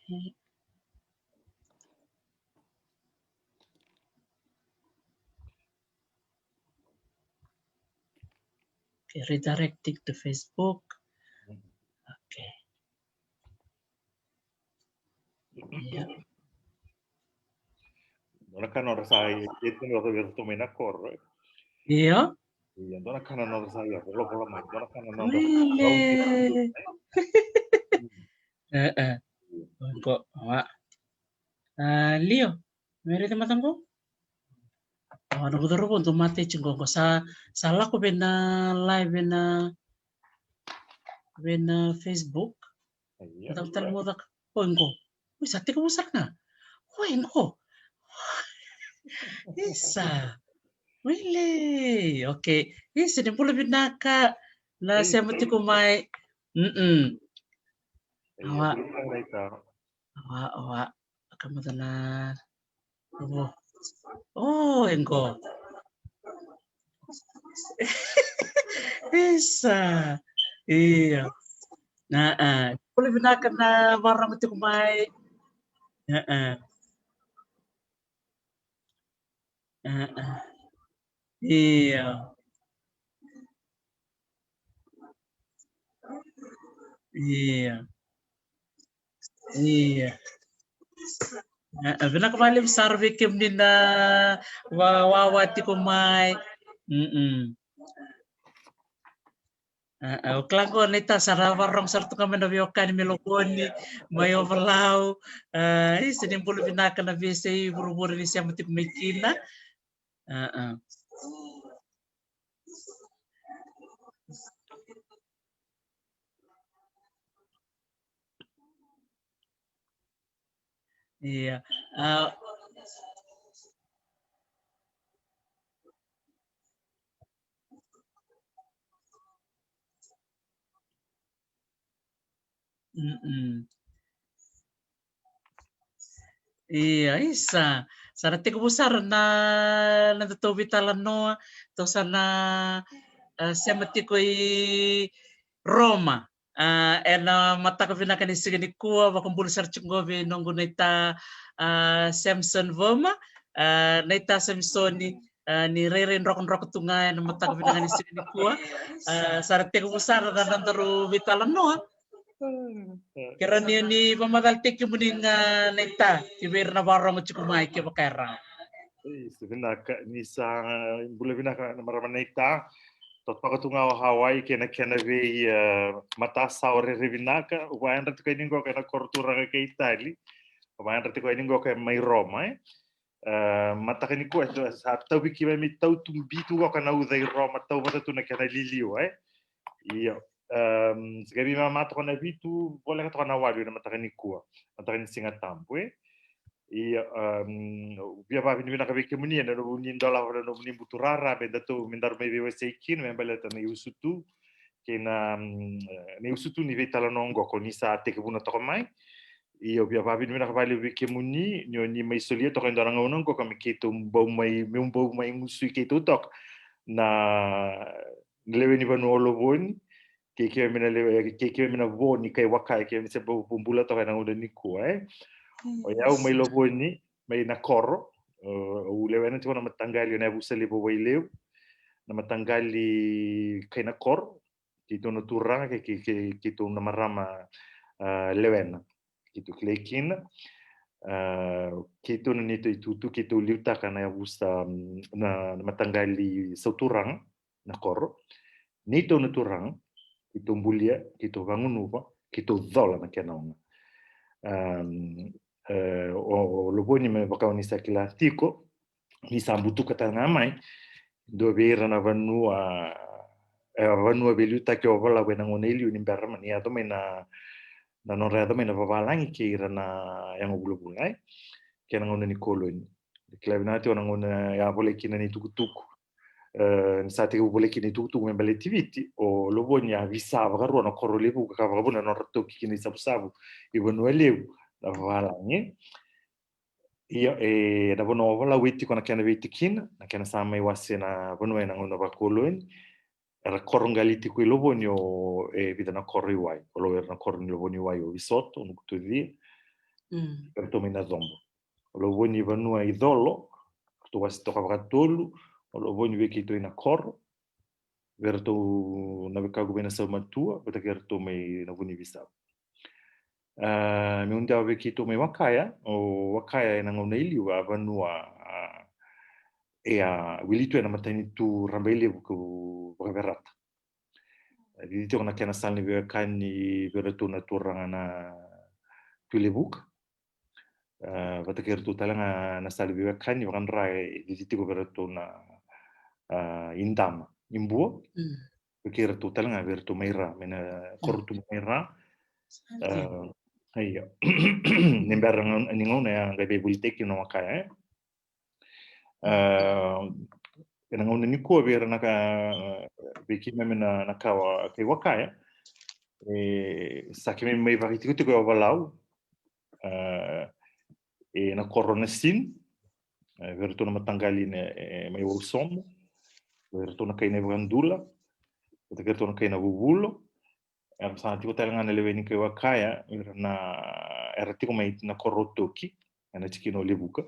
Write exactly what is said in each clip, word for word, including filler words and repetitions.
Okay. Okay, redirecting to Facebook. Okay. Ia. Dua na ka nodra sa ia, ia tiko mai na koro, e? Ia. Ia, dua na ka nodra sa ia volavola mai, dua na ka nodra sa ia. Ee, ee. Qo, wa. A, Lio, me raica mada qo. A, noqu cauravou dau mate tiko qo, sa, sa lako vei na live vei na, vei na Facebook. Ia. Dau tale mo caka. Oi, qo. Oi, sa tekivu sara ga. Oi, qo. Isa. Wili. Okay. Isa, ni bula vinaka na sema tiko mai. Mm-mm. Awa. Awa, awa. Ka mada na. Oh, e qo. Isa. Ia. Aa. Bula vinaka na vakarorogo tiko mai. Aa. Aa. Ia. Ia. Ia. Aa, vinaka vakalevu sara vei kemuni na wa, wawa tiko mai. Mm-mm. Aa, o kila qo naita sa ra vakarorogo sara tu ga mai na veiwekani mai Lovoni, mai Ovalau. Aa, isa, ni bula vinaka na veiyasai vuravura ni sema tiko mai kina. Aa. Ia. A, mm-mm. Ia, isa. Sa ra tekivu sara na, na nodatou veitalanoa, tou sa na, e, sema tiko i Roma. A, ena mataka vinaka ni siga nikua, vakabula sara tiko qo vei noqu naita, a, Samson Voma, a, naita Samsoni, a, ni rairai drokadroka tu ga ena mataka vinaka ni siga nikua. A, sa ra tekivu sara na nodaru veitalanoa. Kerea ni, ni vamacala tiko muni ga naita, ki vei ira na vakarorogo tiko mai kevaka e rawa. Isa, vinaka, ni sa bula vinaka na marama naita. Totoka tu ga o Hawaii kei na kena vei, e, matasawa rairai vinaka. Au vayadra tiko yani qo kei na koro turaga kei Itali. Au vayadra tiko yani qo kei mai Roma, e. E, mataka nikua, e, sa tauvi ki mai me tau tu bitu qo ka na uca i Roma, tau vata tu na kena liliwa, e. Io. Em, sa qai veimama toka na vitu, voleka toka na walu ena mataka nikua. Mataka ni Siga Tabu, e. Ia, em, via vakavinavinaka vei kemuni ena nomuni dolava na nomuni buturara me datou, me daru mai veiwasei kina me baleta na iusutu kei na, em, na iusutu ni veitalanoa oqo ko ni sa tekivuna toka mai. Ia, via vakavinavinaka vakalevu vei kemuni ni o ni mai solia toka e dua na gauna oqo ka me keitou bau mai, meu bau mai gusui keitou toka na, na lewe ni vanua o Lovoni. Kei keimami na lewe, kei keimami na vo ni kai waka, kei keimami se bau bula toka ena gauna nikua, e. O yau mai Lovoni, mai Nakoro, e, au lewena tiko na mataqali o Nayavusa Levu Wailevu, na mataqali kai Nakoro, keitou na turaga, kei, kei, kei, keitou na marama, a, lewena. Keitou kilai kina, a, keitou na neitou itutu, keitou liutaka na yavusa, mm, na, na mataqali sauturaga, Nakoro. Neitou na turaga, keitou bulia, keitou vagunuva, keitou cola na kena oga. Am, e, o, o Lovoni me vaka o ni sa kila tiko, ni sa butuka tale ga mai, dua vei ira na vanua, e, vanua veiliutaki o Ovalau ena gauna i liu ni bera mani yaco mai na, na nodra yaco mai na vavalagi kei ira na yago vulavula, e, kei na gauna ni koloni. Kila vinaka tiko na gauna ya volai kina na itukutuku. E, ni sa tekivu volai kina na itukutuku me baleti Viti, o Lovoni a visa vakarua na koro levu ka vakavuna na nodra toki kina isavusavu i Vanua Levu na vavalagi. Ia, e, na vanua o Ovalau e tiko na kena veitikina, na kena sa mai wase na vanua ena gauna vakoloni. Era koro qali tiko i Lovoni o, e, vica na koro i wai. O lo era na koro ni Lovoni i wai o Visoto, o Nukutucia, Mm. Vei ratou mai na cobo. O Lovoni vanua i colo, ratou wase toka vakatolu, o Lovoni vei keitou i na koro, vei ratou na wekaqu mai na Saumatua, vata kei ratou mai na Vunivisavu. A, meu dewa vei keitou mai Wakaya, o Wakaya ena gauna i liu a vanua, a, e a wili tu ena matanitu Rabailevu kau Vakaverata. E cici tiko na kena sala ni veiwekani vei ratou na turaga na Tui Levuka. A, vata kei ratou tale ga na sala ni veiwekani vakadra e cici tiko vei ratou na, a, Idama, Ibua. Mm. Vei kei ratou tale ga vei ratou mai Ra, mai na koro tu mai Ra. Sa dina. A, io. Ni bera ga ni gauna ya qai veivolitaki na Wakaya, e. A, ena gauna nikua vei ira na ka, vei keimami na, na kawa kei Wakaya, e, sa keimami mai vakaitikotiko e Ovalau, a, ena koro na Sin, e, vei ratou na mataqali na, e, mai Wausomo, vei ratou na kai na iVakadula, vata kei ratou na kai na Vuvulo. Era sa tiko tale ga na lewe ni kai Wakaya, era na, era tiko mai na koro Toki, ena tikina o Levuka.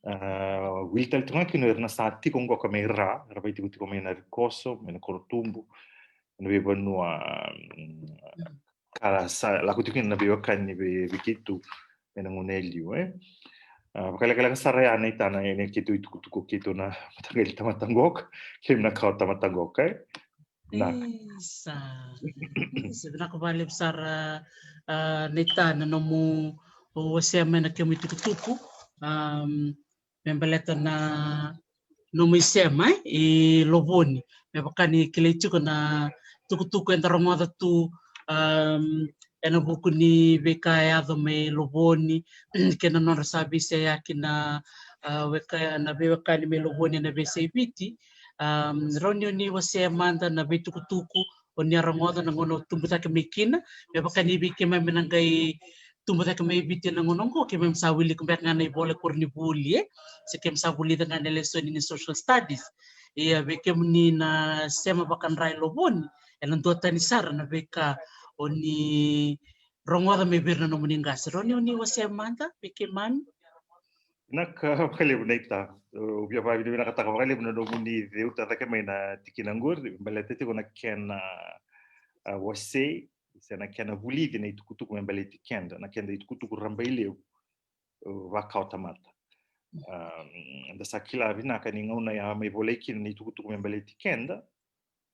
A, wili tale tiko ga kina o ira na sa tiko qoka mai Ra, era vaitikotiko mai na Rikoso, mai na Korotubu, na veivanua, mm, ka sa lako tiko kina na veiwekani vei, vei keitou ena gauna e liu, e. A, vakalekaleka sara ya na itana ena keitou itukutuku keitou na mataqali tamata qoka, kei na kawa tamata qoka, e. Na. Isa. Isa, vinaka vakalevu sara, a, na itana nomu wasea mai na kemu itukutuku, am, me baleta na nomu isema, e, i Lovoni. Me vaka ni kilai tiko na tukutuku eda rogoca tu, am, ena vuku ni veika e yaco mai Lovoni, kei na nodra sa veiseyaki na, a, weka, na veiwekani mai Lovoni ena veiyasai Viti. Am, rawa ni o ni wasea mada na veitukutuku o ni a rogoca na gauna o tubu cake mai kina, me vaka ni vei keimami na qai tubu cake mai Viti ena gauna oqo, keimami sa wilika beka ga na ivola koronivuli, e, se keimami sa vulica ga na lesoni ni social studies. Ia vei kemuni na sema vakadra i Lovoni, ena duatani sara na veika o ni rogoca mai vei ira na nomuni qase. Rawa ni o ni wasea mada vei keimami. Vinaka vakalevu naita. Au via vakavinavinakataka vakalevu na nomuni ceuta cake mai na tikina qori, baleta tiko na kena, a, wasei se na kena vulici na itukutuku me baleti keda, na keda itukutuku Rabailevu, a, vakawatamata. Am, da sa kila vinaka ni gauna ya mai volai kina na itukutuku me baleti keda,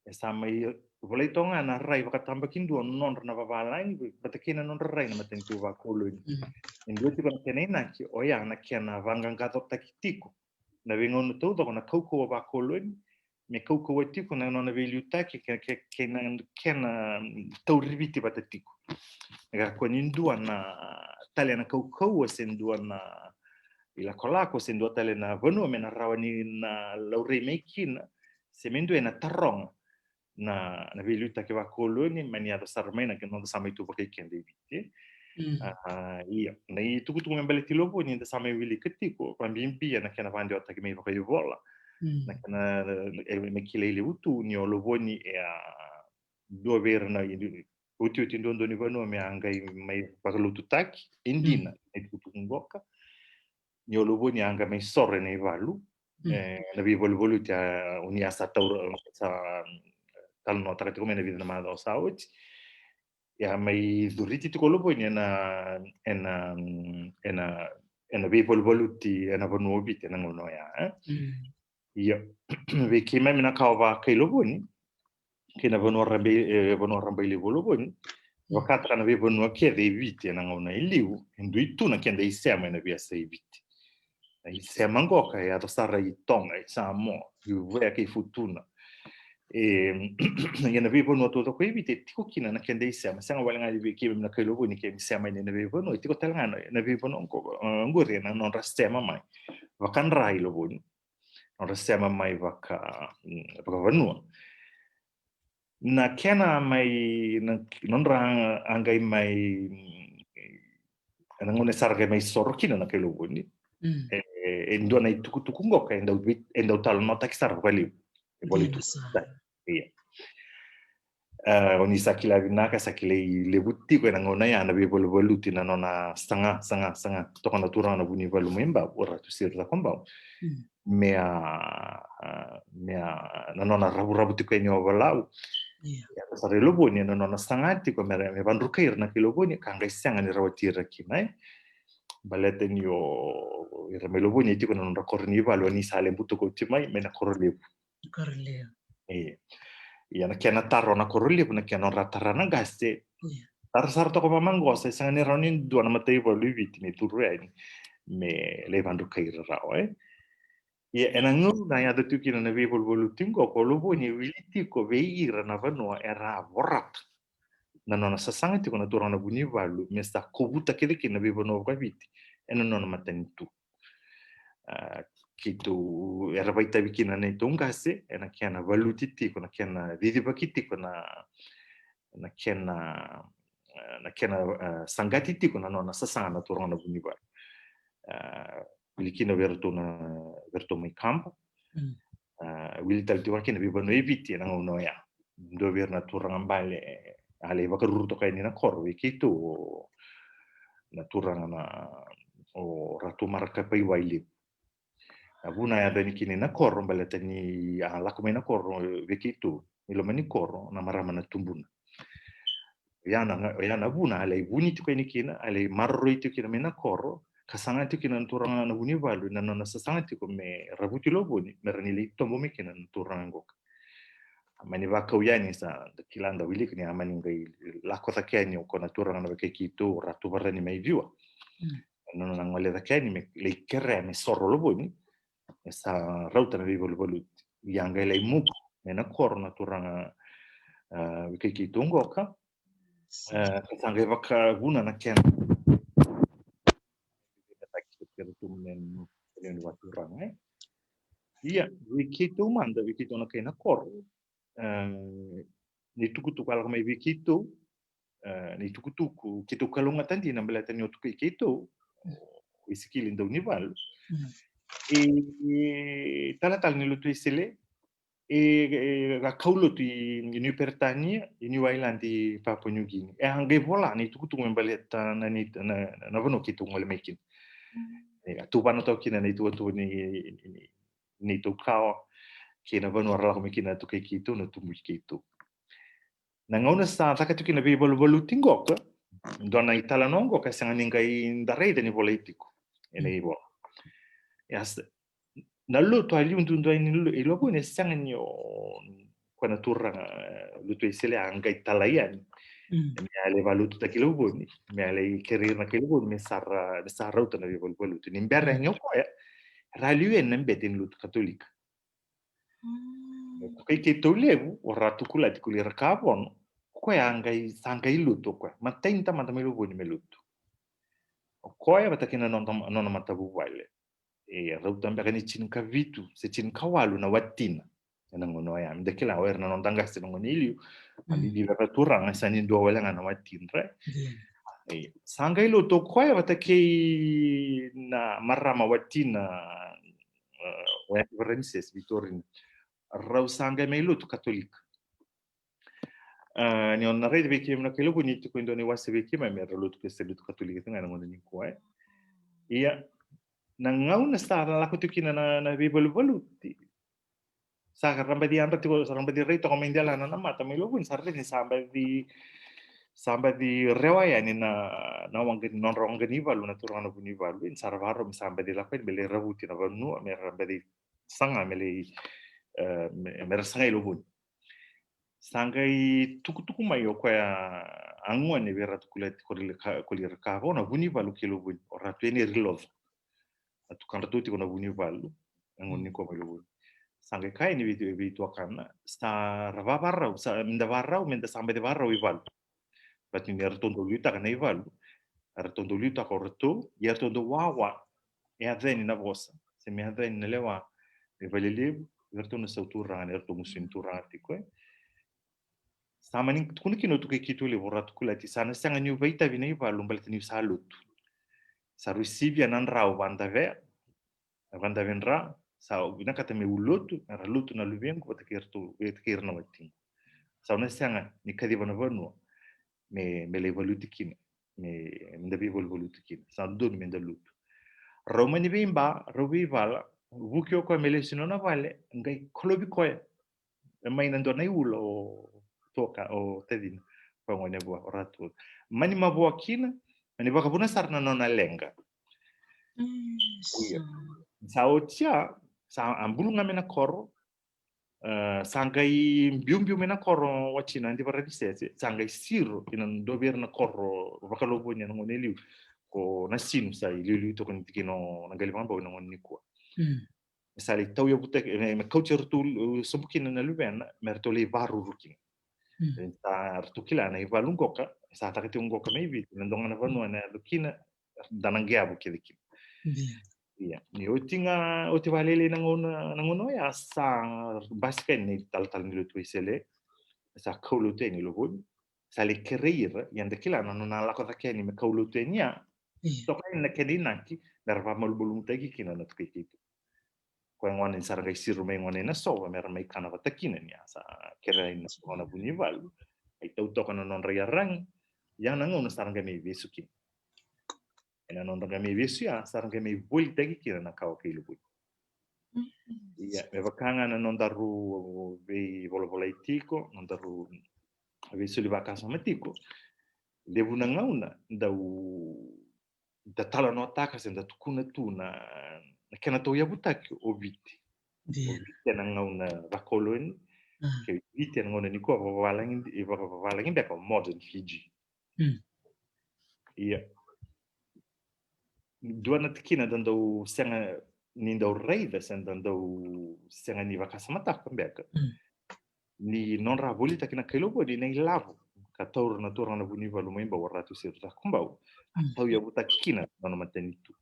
e sa mai volai toka ga na rai vakatabakidua nodra na vavalagi vata kei na nodra rai na matanitu vakoloni. Mm. E dua tiko na kena inaki, oya na kena vaqaqacotaki tiko na veigauna taucoko na kaukauwa vakoloni, me kaukauwa tiko na nona veiliutaki kei, kei, kei na kena, mm, tauriviti vata tiko. E kakua ni dua na tale na kaukauwa se dua na ilakolako se dua tale na vanua me na rawa ni na laurai mai kina, se me dua e na taroga na, na veiliutaki vakoloni, mani yaco sara mai na kena noda sa mai tu vakai keda i Viti. Mm. A, ia, na itukutuku me baleti Lovoni da sa mai wilika tiko, vakabibi na kena vakadewataki mai vakaivola. Mm. Na kena, e, me kilai levu tu ni o Lovoni e a dua vei ira na otioti duadua ni vanua me a qai mai vakalotutaki, e dina, mm, na itukutuku qoka. Ni o Lovoni a qai mai soro ena ivalu. Mm. E, na veivaluvaluti a, o ni a sa taura, sa talanoataka tiko mai na vica na macawa sa oti. Ia mai curiti tiko o Lovoni ena, ena, ena, ena veivaluvaluti ena vanua o Viti ena gauna oya, e? Mm. Ia, vei keimami na kawa vaka i Lovoni, kei na vanua Rabai-, e, vanua Rabailevu o Lovoni, mm, vakataka na veivanua kece e Viti ena gauna e liu, e dui tu na keda isema ena veiyasai Viti. Na isema qoka e yaco sara i Toga, i Samoa, i Uvea kei Futuna. E, ia na veivanua taucoko e Viti e tiko kina na keda isema, sega wale ga ni vei keimami na kai Lovoni, keimami sema ena veivanua, e tiko tale ga na, na veivanua qo-, e, qori ena nodra sema mai vakadra i Lovoni. Nodra sema mai vaka, mm, vakavanua. Na kena mai, na, nodra a qai mai, mm, ena gauna sa ra qai mai soro kina na kai Lovoni. Mm. E, e dua na itukutuku qoka e dau vei-, e dau talanoataki sara vakalevu. E voli tu sara. Ia. A, o ni sa kila vinaka, sa kilai levu tiko ena gauna ya na veivaluvaluti na nona saga, saga, saga toka na turaga na Vunivalu mai Bau, o Ratu Siro Cakobau. Mm. Me a, a, me a, na nona ravuravu tiko yani o Valau. Ia. Ia, sa ra ilovoni, na nona saga tiko me ra, me vadrukai ira na kai ilovoni, ka qai sega ni rawati ira kina, e. Baleta ni o ira mai ilovoni e tiko na nodra koro ni valu, o ni sa lai butako oti mai, mai na Korolevu. Korolevu. E. Ia na kena taro na Korolevu, na kena nodra tara na qase. Ia. Tara sara toka vamaqosa, e sega ni rawa ni dua na mataivalu i Viti me curu yani me lai vadrukai ira rawa, e. Ia ena gauna a yaco tiko kina na veivaluvaluti qo, ko ilovoni e wili tiko vei ira na vanua era a vorata na nona sasaga tiko na turaga na Vunivalu me sa kovuta kece kina na veivanua vakaviti ena nona matanitu. A, keitou era vakaitavi kina na neitou qase ena kena valuti tiko, na kena cicivaki tiko na, na kena, na kena, a, saqati tiko na nona sasaga na turaga na Vunivalu. A, wili kina vei iratou na, vei iratou mai Kaba. Mm. A, wili tale tiko kina veivanua e Viti ena gauna oya. Dua vei ira na turaga bale a lai vakaruru toka yani na koro vei keitou, o na turaga na, o Ratu Marakapai Wailevu. A vuna a yaco yani kina na koro, baleta ni a lako mai na koro vei keitou, i loma ni koro, na marama na Tubuna. Oya na, oya na vuna a lai vuni tiko yani kina, a lai maroroi tiko kina mai na koro, ka saga tiko kina na turaga na Vunivalu, na nona sasaga tiko me ravuti ilovoni, me ra ni lai tobo mai kina na turaga qoka. A mani vakau yani, sa da kila, da wilika ni a mani qai lako cake yani o koya na turaga na wekai keitou, o Ratu Varani mai Ciwa. Mm. Na nona gole cake yani me lai kerea me soro ilovoni, e sa rauta na veivaluvaluti. Ia qai lai muku mai na koro na turaga, a, wekai keitou qoka. E, ka sa qai vakavuna na kena, kena tu me na lewe ni vakaturaga, e. Ia, vei keitou mada, vei keitou na kai na koro, e, na itukutuku a lako mai vei keitou, e, na itukutuku keitou kalougata dina baleta ni o tukai keitou, o Isikili Daunivalu. Mm. E, e, talatala ni lotu Wesele, e, e, a kaulotu i, i Niu Peritania, i Niu Ailadi, i Papua Niu Kini. E a qai vola na itukutuku me baleta na, na, na, na vanua keitou gole mai kina. E, a tuvana toka kina na ituvatuva ni, ni, ni, neitou kawa, kei na vanua ra lako mai kina na tukai keitou, na tubu i keitou. Na gauna sa caka tiko kina veivaluvaluti qoka, dua na italanoa qoka, e sega ni qai da raica ni volai tiko ena ivola. Ia sa, na lotu a liu duadua ni lo-, ilovoni, e sega ni o koya na turaga, e, lotu Wesele a qai talai yani. Mm. Me a lai valututaki ilovoni, me a lai kerei ira na kai ilovoni me sa ra, me sa rauta na veivaluvaluti. Ni bera yani o koya, ra liu yani na bete ni lotu Katolika. Mm. Ko kai keitou levu, o Ratu Kulati Kulirakavono, o koya a qai, sa qai lotu o koya. Matai ni tamata mai ilovoni me lotu. O koya vata kei na nona, nona matavuvale. E rauta beka ni tinikavitu se tinikawalu na watina ena gauna oya. Me da kila o ira na noda qase na gauna i liu, a, mm, vica na turaga, sa ni dua wale ga na watina, right? Io. E, sa qai lotu o koya vata kei na marama watina, e, o Aunty Ramses Vitorina. Rau sa qai mai lotu Katolika. A, ni o na raica vei keimami na kai ilovoni, tiko e dua na iwase vei keimami me ra lotu, ke se lotu Katolika tiko ga ena gauna nikua, e. Ia, na gauna sa lako tiko kina na, na veivaluvaluti, sa ra baci yadra tiko, sa ra baci rai toka mai dela na, na mata mai ilovoni, sa raica ni sa baci, sa baci rewa yani na, na waqa, nodra waqa ni valu, na turaga na Vunivalu, e, ni sa ra vakarau me sa baci lako yani me lai ravuti na vanua, me ra baci saga me lai, e, me, me ra saga ilovoni. Sa qai tukutuku mai o koya a gone vei Ratu Kulati Kulirakavono, na vunivalu kei ilovoni, o Ratu Eneri Loca. Na tukadratou tiko na vunivalu, a gone nikua mai ilovoni. Sa qai kaya yani vei, vei tuakana, sa ra vavarau, sa, me da vakarau, me da sa baci vakarau i valu. Baleta ni eratou dau liutaka na ivalu, eratou dau liutaka o ratou, ia eratou dau wawa, e yaco yani na vosa, se me yaco yani na lewa, me valelevu, eratou na sau turaga, eratou gusu ni turaga tiko, e. Sa mani tukuna kina o tukai keitou levu, o Ratu Kulati, sa na sega niu vakaitavi na ivalu baleta niu sa lotu. Sa rui sivia na drau vakadavea, na vakadavea dra, sa vinakata meu lotu, me ra lotu na luvequ vata kei iratou, vata kei ira na watiqu. Sa na sega ni kaciva na vanua me, me lai valuti kina, me, me da veivaluvaluti kina. Sa dodonu me da lutu. Rau mani veiba, rau veivala, vuki o koya me lesu i nona vale, qai kolovi koya. E mai na dua na iula o toka, o tacina. Koya gone vua, o Ratu. Mani mavoa kina, mani vakavuna sara na nona leqa. Ia. Sa oti ya, sa a bulu ga mai na koro, e, sa qai biubiu mai na koro o watina Adi Varacisese, sa qai siro, ina dua vei ira na koro vakalovoni ena gauna e liu, ko Nasinu sa iliuliu toka ni tikina o Naqali Vakabau ena gauna nikua. Sa lai tauyavutaki, e, me kauti iratou, e, sobu kina na luvena, me ratou lai varuru kina. E, sa ratou kila na ivalu qoka, sa taka tiko qoka mai Viti, na dua ga na vanua na yaco kina, da na qeavu kece kina. Ia. Ia, ni oti ga, oti vakalailai na gauna, na gauna oya sa basika yani na italatala ni lotu Wesele, sa kaulotu yani i Lovoni, sa lai kerei ira, ia da kila na nona lako cake yani me kaulotu yani ya, toka yani na kena inaki, me ra vakamalumalumutaki kina na tukai keitou. Koya gona ni sa ra qai siro mai gona ina sova, me ra mai kana vata kina ni a sa kerea ina sova na vunivalu. Ai tau toka na nodra iyaragi, ia na gauna sa ra qai mai vesu kina. Ena nodra qai mai vesu ya, sa ra qai mai volitaki kina na kawa kei Lovoni. Ia, me vaka ga na nodaru veivolavolai tiko, nodaru veisoli vakasama tiko, levu na gauna dau da talanoataka se da tukuna tu na, na kena tauyavutaki o Viti. O Viti ena gauna vakoloni, kei Viti ena gauna nikua, vakavalagi, vakavalagi beka o modern Fiji. Ia. Dua na tikina da dau sega ni dau raica, se da dau sega ni vakasamataka beka. Ni nodra volitaki na kai Lovoni na ilavo ka taura na turaga na vunivalu mai Bau, o Ratu Siro Cakobau. A tauyavutaki kina na nona matanitu.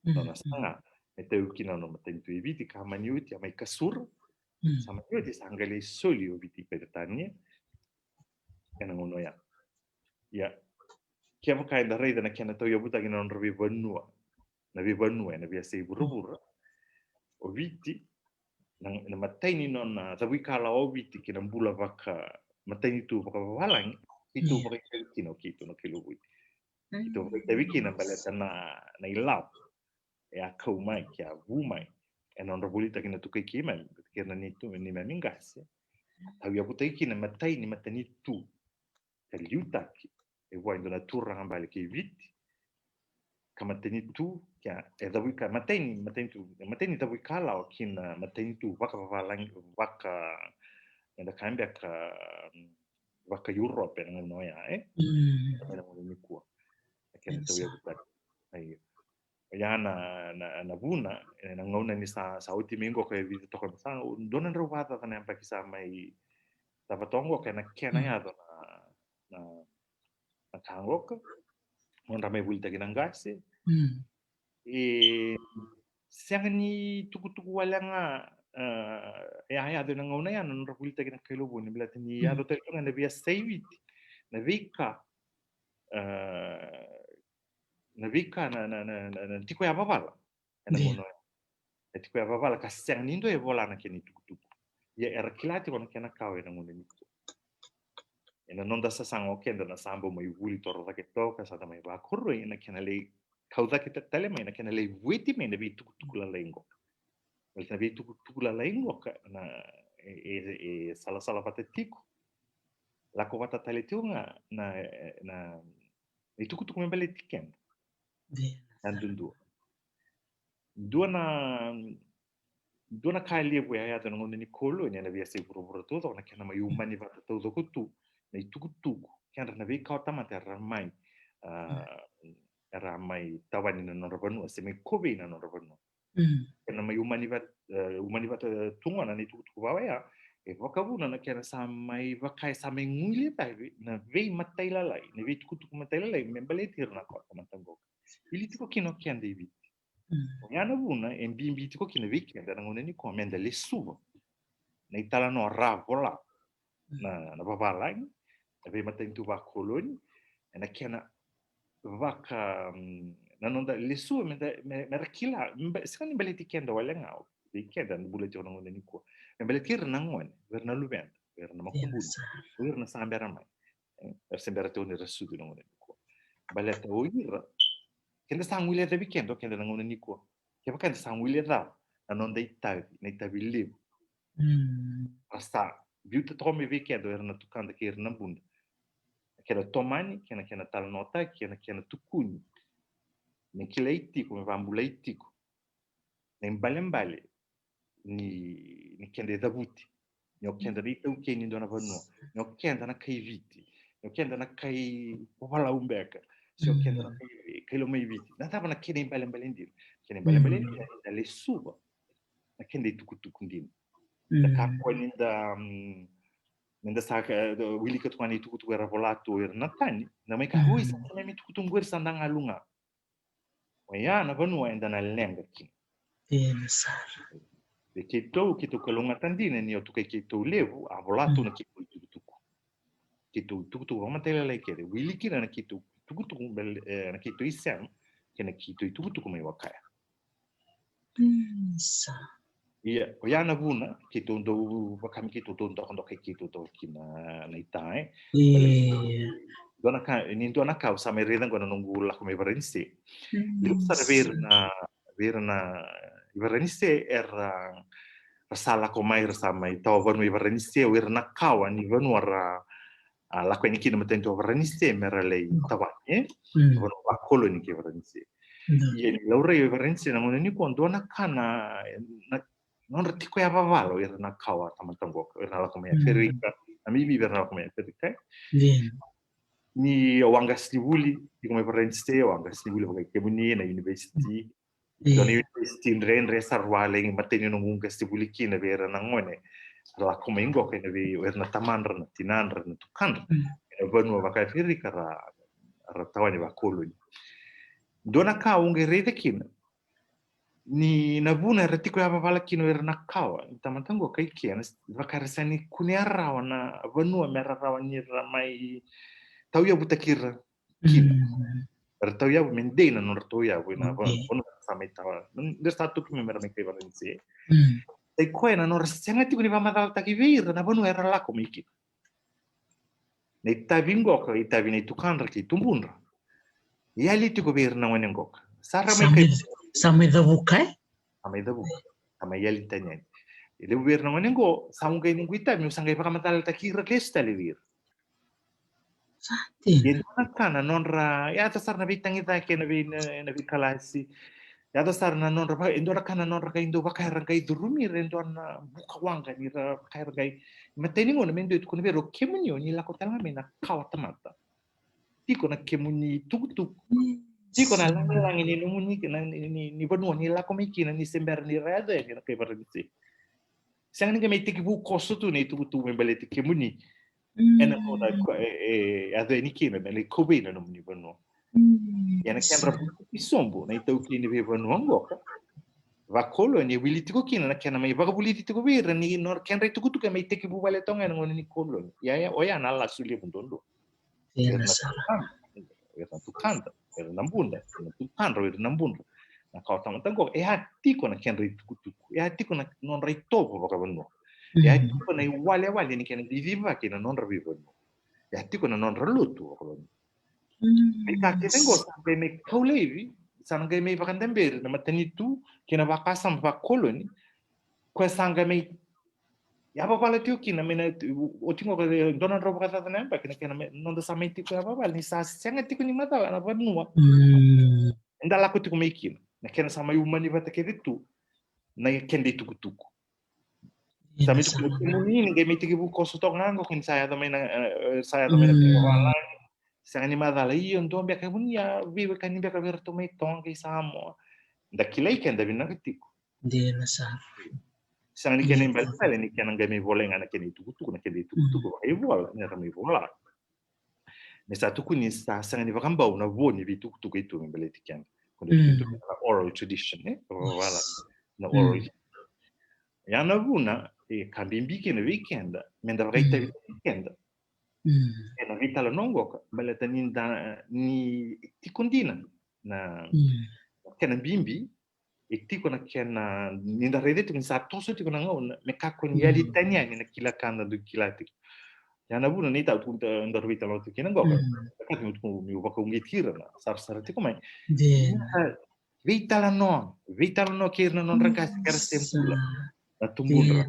Nona saga me tauyavu kina na nona matanitu e Viti, ka mani oti a mai kasura. Sa mani oti sa qai lai soli o Viti i Peritania. Ena gauna oya. Ia. Kevaka eda raica na kena tauyavutaki na nodra veivanua, na veivanua ena veiyasai vuravura, o Viti, na, na imatai ni nona cavuikalawa o Viti ki na bula vaka matanitu vakavavalagi, keitou vakaitavi kina o keitou na kai Lovoni. Keitou vakaitavi kina baleta na, na ilavo e a kau mai, ke a vu mai ena nodra volitaki na tukai keimami, kei na neitou, neimami qase. Tauyavutaki kina imatai ni matanitu ka liutaki e vua e dua na turaga bale kei Viti. Ka matanitu, ke a, e cavuika, imatai ni, matanitu, imatai ni cavuikalawa ki na matanitu vakavavalagi, vaka, eda kaya beka, vaka Europe ena gauna oya, e? Ena gauna nikua. Kena tauyavutaki. Io. Ia na, na, na vuna, ena gauna ni sa, sa oti mai qoka e Viti toka, sa dua na drau vakacaca na yabaki sa mai cava toka qoka, ena kena yaco na, na, na ka qoka. Nodra mai volitaki na qase. E sega ni tukutuku wale ga, e, e a yaco ena gauna ya na nodra volitaki na kai Lovoni, baleta ni yaco tale tu ga na veiyasai Viti, na veika, e, na veika na, na, na, na, na tiko yavavala. Ena gauna oya. Na tiko yavavala ka sega ni dua e vola na kena itukutuku. Ia era kila tiko na kena kawa ena gauna nikua. Ena noda sasaga o keda na sa bau mai vuli toro cake toka, sa da mai vakoroi, na kena lai kau cake ta-, tale mai, na kena lai vueti mai na veitukutuku lalai qoka. Baleta na veitukutuku lalai qoka na, e, e, e salasala vata tiko. Lako vata tale tiko ga na, na, na itukutuku me baleti keda. Ia. Yadudua. Dua na, dua na ka levu e a yaco ena gauna ni koloni ena veiyasai vuravura taucoko, na kena mai umani vata taucoko tu na itukutuku. Kedra na veika o tamata era mai, a, era mai tawani na nodra vanua, se mai kovei na nodra vanua. Kena mai umani vata, e, umani vata tu gona na itukutuku vaka oya, e vakavuna na kena sa mai vaka e sa mai guilecavi na veimatailalai, na veitukutuku matailalai me baleti ira na kawa tamata qoka. Wili tiko kina o keda i Viti. Oya na vuna e bibi tiko kina vei keda ena gauna nikua me da lesuva na italanoa ra vola na, na vavalagi, na veimatanitu vakoloni, ena kena vaka, mm, na noda lesuva me da, me, me ra kila, me ba-, sega ni baleti keda wale ga, vei keda na bula tiko na gauna nikua. Me baleti ira na gone, vei ira na luveda. o ira na makubuni, o ira na sa bera mai. E, era se bera tiko ni ra sucu na gauna nikua. Baleta o ira, keda sa guilecavi keda o keda na gauna nikua. Kevaka eda sa guilecava na noda itavi, na itavi levu, ra sa biuta toka mai vei keda o ira na tukada kei ira na buda, na kena tomani kei na kena talanoataki kei na kena tukuni, me kilai tiko, me vakabulai tiko na ibalebale ni, ni keda icavuti, ni o keda na itaukei ni dua na vanua, ni o keda na kai Viti, ni o keda na kai Vavalau beka, se o keda na kai, kai Lomaiviti. Na cava na kena ibalebale dina? Kena ibalebale dina eda lesuva na keda itukutuku dina. Da kakua ni da, mm, ni da sa ka, da wilika tu ga na itukutuku era vola tu o ira na tani, da mai ka, oi, sa keimami tukutuku qori sa da galu ga. Oya na vanua eda na leqa kina. Dina sara. Vei keitou, keitou kalougata dina ni o tukai keitou levu, a vola tu na keitou itukutuku. Keitou itukutuku vakamatailalai kece, wili kina na keitou itukutuku, bel-, e, na keitou isema kei na keitou itukutuku mai Wakaya. Dina sara. Ia, oya na vuna keitou dau, vaka me keitou dau dokadoka, keitou dau kina na ita, e. Dua na ka, ni dua na ka au sa mai raica qo na noqu lako mai Varanise. Levu sara vei ira na, vei ira na i Varanise era, ra sa lako mai, ra sa mai tawa vanua i Varanise, o ira na kawa ni vanua ra, a, lako yani kina matanitu o Varanise me ra lai tawani, e? Vanua vakoloni kei Varanise. Ia ni laurai o Varanise na gauna nikua, dua na ka na, na nodra tiko yavavala o ira na kawa tamata qoka, o ira na lako mai Aferika, na mimi ira na lako mai Aferika, e? Ni o qasenivuli tiko mai Varanise, o qasenivuli vaka i kemuni na university, dua na university dredre sara, au a lai matai ni noqu qasenivuli kina vei ira na gone ra lako mai qoka, ena vei o ira na tamadra, na tinadra, na tukadra, ena vanua vaka Aferika ra, ra tawani vakoloni. Dua na ka au qai raica kina, ni na vuna era tiko yavavala kina o ira na kawa ni tamata qoka i ke, na vaka era sa ni kunea rawa na vanua me ra rawa ni ra mai tauyavutaki ira kina. Era tauyavu, me dei na nodra tauyavu ena va-, vanua era sa mai tawa. Dera sa tuki me ra mai kai Varanise. Sai koya na nodra sega tiko ni vakamacalataki vei ira na vanua era lako mai kina. Na itavi qoka, itavi nei tukadra kei tubudra, yali tiko vei ira na gone qoka. Sa ra mai kai, sa mai cavuka, e? Sa mai cavuka. Sa mai yali tani yani. E levu vei ira na gone qo, sa au qai noqu itavi meu sa qai vakamacalataki ira lesu tale vei ira. Sa dina. Ia dua na ka na nodra, yaco sara na veitagicaki ena vei, na, na veikalasi. Yaco sara na nodra, e dua na ka na nodra qai dau vaka era qai curumi ira e dua na buka waqa ni ra vaka era qai, matai ni gauna me dua e tukuna vei ira, o kemuni o ni lako tale ga mai na kawa tamata. Tiko na kemuni tukutuku. Tiko na lagilagi ni nomuni, na, ni, ni, ni vanua ni lako mai kina ni se bera ni ra yaco yani na kai Varanise. Sega ni qai mai tekivu koso tu na itukutuku me baleti kemuni. Ena nona ko-, e, e, yaco yani kina me lai kauvei na nomuni vanua. Ia na kedra vakasobu na itaukei ni veivanua qoka, vakoloni, e wili tiko kina na kena mai vakavulici tiko vei ira ni nodra, kedra itukutuku e mai tekivu wale toka ena gauna ni koloni. Ia, ia, oya na lasu levu duadua. Ira na tukadra, ira na tukadra, ira na buda, ira na tukadra, ira na buda. Na kawa tamata qoka, e a tiko na kedra itukutuku, e a tiko na nodra itovo vakavanua. E a tiko na iwalewale ni kena cicivaki na nodra veivanua. E a tiko na nodra lotu vakavanua. Veika kece qo sa qai mai kau laivi, sa na qai mai vakadaberi na matanitu kei na vakasama vakoloni, koya sa qai mai yavavala tiko kina, mai na, oti qo ka dua na drau vakacaca na yabaki, na kena mai, noda sa mai tiko yavavala ni sa sega tiko ni macala na vanua eda lako tiko mai kina. Na kena sa mai umani vata kece tu na keda itukutuku. Sa mai tukuna kemuni ni qai mai tekivu koso toka ga qo, ni sa yaco mai na, e, sa yaco mai na veivalagi. Sega ni macala, io, dua beka vuni a veiwekani beka vei iratou mai Toga kei Samoa. Da kilai keda vinaka tiko. Dina sara. Sega ni kena ibalebale ni kena qai mai volai ga na kena itukutuku, na kena itukutuku vakaivola, ni ra mai vola. Me sa tukuni sa sega ni vakabau na vo ni veitukutuku e tu me baleti keda. Ko na itukutuku na oral tradition, e? Vakavala. Na oral. Ia na vuna e ka bibi kina vei keda me da vakaitavi keda ena veitalanoa qoka, baleta ni da, ni tiko dina na kena bibi e tiko na kena, ni da raica tiko ni sa toso tiko na gauna me kakua ni yali tani yani na kila ka da dui kila tiko. Ia na vuna ni tau tu da, da rui talo tiko kina qoka. Ka tu tu mi vakauqeti ira na sarasara tiko mai. Veitalanoa, veitalanoa kei ira na nodra qase kei ira se bula na tubudra.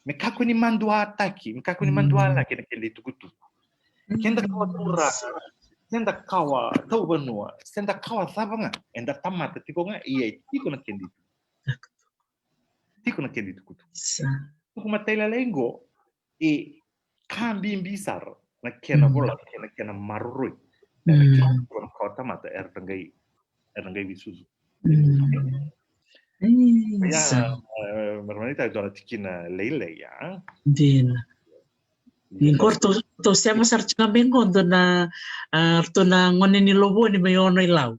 Me kakua ni maduataki, me kakua ni madualaki na keda itukutuku. Keda kawa turaga, keda kawa tauvanua, keda kawa cava ga, eda tamata tiko ga, ia e tiko na keda itukutuku. Tiko na keda itukutuku. Tuku matailalai qo, e ka bibi sara na kena vola, kena, kena maroroi. Era kila tiko na kawa tamata, era na qai, era na qai veisusu. Ia, e, maramanita e dua na tikina lailai, a? Dina. Ni qo ratou, ratou sema sara tiko ga mai qo dua na, a, ratou na gone ni Lovoni mai Ono-i-Lau.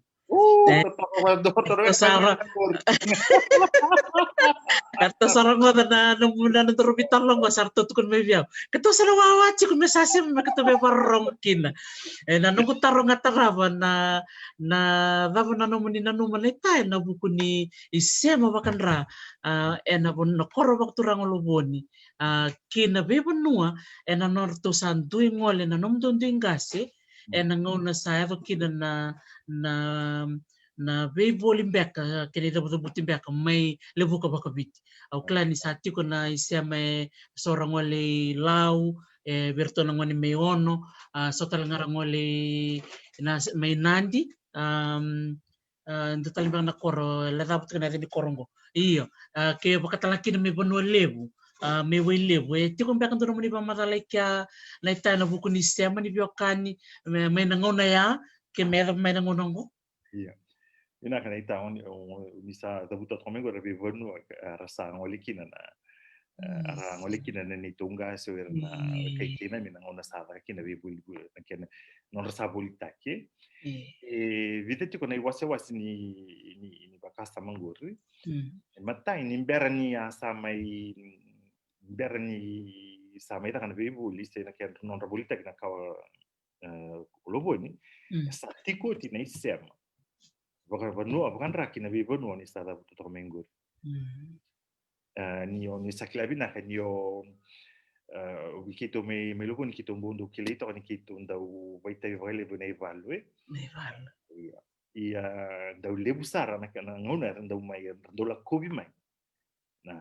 Ratou sa rogoca na nomu, na nodaru veitalanoa qo, sa ratou tukuna mai vei au, keitou sa na wawa tiko me sa sema me keitou veivakarorogo kina. E, na noqu taro ga tarava na, na cava na nomuni nanuma naita ena vuku ni sema vakadra, a, ena koro vakaturaga o Lovoni, a, kina veivanua ena nodratou sa dui gole na nomudou dui qase, ena gauna sa yaco kina na, na, na veivoli beka kei na icavucavuti beka mai Levuka vakaviti. Au kila ni sa tiko na isema e so ra gole i Lau, e vei iratou na gone mai Ono, a, so tale ga ra gole i, na, mai Nadi, a, dua tale beka na koro, e lai cavuta kina na yaca ni koro qo. Io, a, ke vakatala kina mai Vanua Levu, a, mai Wailevu, e tiko beka dua nomuni vakamacala i kea naita ena vuku ni sema ni veiwekani mai na gauna ya ke me yaco mai na gauna qo? Ia. Vinaka naita, o ni, o ni sa cavuta toka mai qo era veivanua, e, ra sa gole kina na, e, ra gole kina na neitou qase, o ira na kai kina me na gauna sa caka kina veivoli, na kena, nodra sa volitaki. E vica tiko na iwasewase ni, ni, ni vakasama qori. E matai ni bera ni a sa mai, bera ni sa mai caka na veivoli se na kena nodra volitaki na kawa, e, o Lovoni, e sa tiko oti na isema vakavanua, vakadra ki na veivanua ni sa cavuta toka mai qori. E, ni o, ni sa kila vinaka ni o, e, o keitou mai, mai Lovoni keitou bau dau kilai toka ni keitou dau vakaitavi vakalevu ena ivalu, e? Na ivalu. Ia, ia, dau levu sara na, na gauna era dau mai, era dau lakovi mai na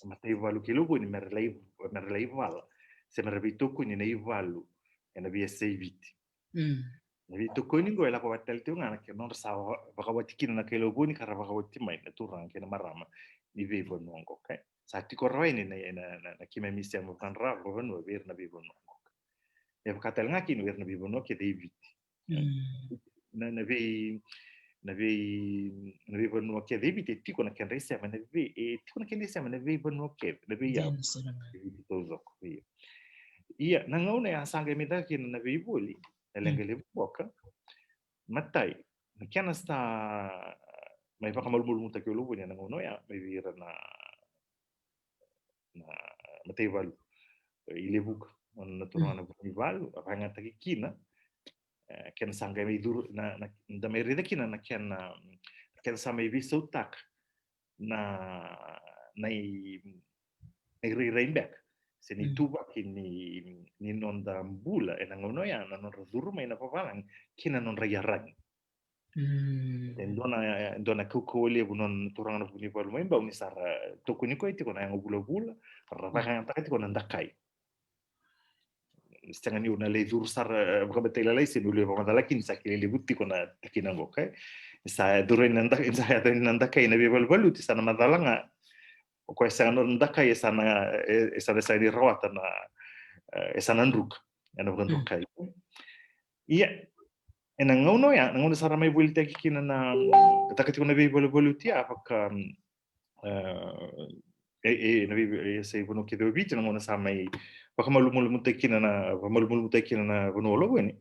mataivalu kei Lovoni me ra lai, me ra lai vala se me ra veitokoni na ivalu ena veiyasai Viti. Na veitokoni qo e lako vata tale tiko ga na kena nodra sa va-, vakawati kina na kai Lovoni ka ra vakawati mai na turaga kei na marama ni veivanua qo, okay? Sa tiko rawa yani na, na, na, na keimami isema vakadra vakavanua vei ira na veivanua qo. Me vaka tale ga kina vei ira na veivanua kece e Viti. Na, na vei, na vei, na veivanua kece e Viti e tiko na kedra isema, na vei, e tiko na kedra isema na veivanua kece, na veiyavu. E Viti taucoko, ia. Ia, na gauna ya sa qai mai caka kina na veivoli, na leqa levu qoka. Matai, na kena sa mai vakamalumalumutaki o Lovoni ena gauna oya mai vei ira na, na mataivalu i Levuka, na turaga na Vunivalu, a vakayagataki kina, e, kena sa qai mai curu, na, na, da mai raica kina na kena, na kena sa mai veisautaka na, na i, na irairai beka se na ituvaki ni, ni noda bula ena gauna oya, na nodra curu mai na vavalagi kei na nodra iyaragi. E dua na, e dua na kaukauwa levu nona turaga na Vunivalu mai Bau ni sa ra tokoni koya tiko na yago vulavula, ra vakayagataka tiko na dakai. Sega niu na lai curu sara, e, vakamatailalai se niu lai vakamacala kina ni sa kilai levu tiko na tikina qo, okay? Ni sa curu na dakai, ni sa yaco na dakai na veivaluvaluti, sa na macala ga. O koya sega nona dakai, e sa na, e, e sa na, e sa ni rawata na, e, e sa na druka. Ena vakadrukai. Ia, ena gauna oya, na gauna sa ra mai volitaki kina na, taka tiko na veivaluvaluti, a vaka, e, e, e, na vei, e, sa i vanua kece o Viti, na gauna sa mai vakamalumalumutaki kina na, vakamalumalumutaki kina na vanua o Lovoni.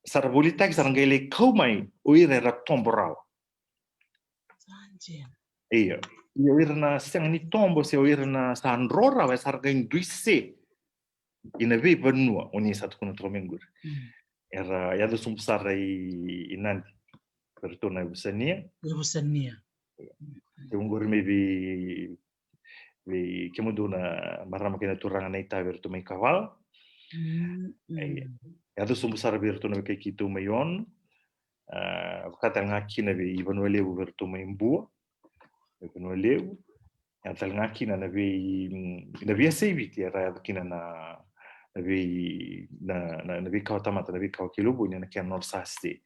Sa ra volitaki, sa ra qai lai kau mai o ira era tobo rawa. Io. Io, o ira na sega ni tobo se o ira na sa dro rawa, e sa ra qai dui se ina veivanua o ni sa tukuna toka mai qori. Era yaco sobu sara i, i Nadi. Ratou na Vusania. Vusania. Tiko qori mai vei, vei kemudou na marama kei na turaga na itavi ratou mai Kavala. Ia, yaco sobu sara vei ratou na wekai keitou mai Ono. Vaka tale ga kina vei Vanua Levu vei ratou mai Bua. Vei Vanua Levu. Yaco tale ga kina na vei, na veiyasai Viti era yaco kina na, na vei, na, na, na veikawa tamata, na veikawa kei Lovoni, na kena nodra sa se.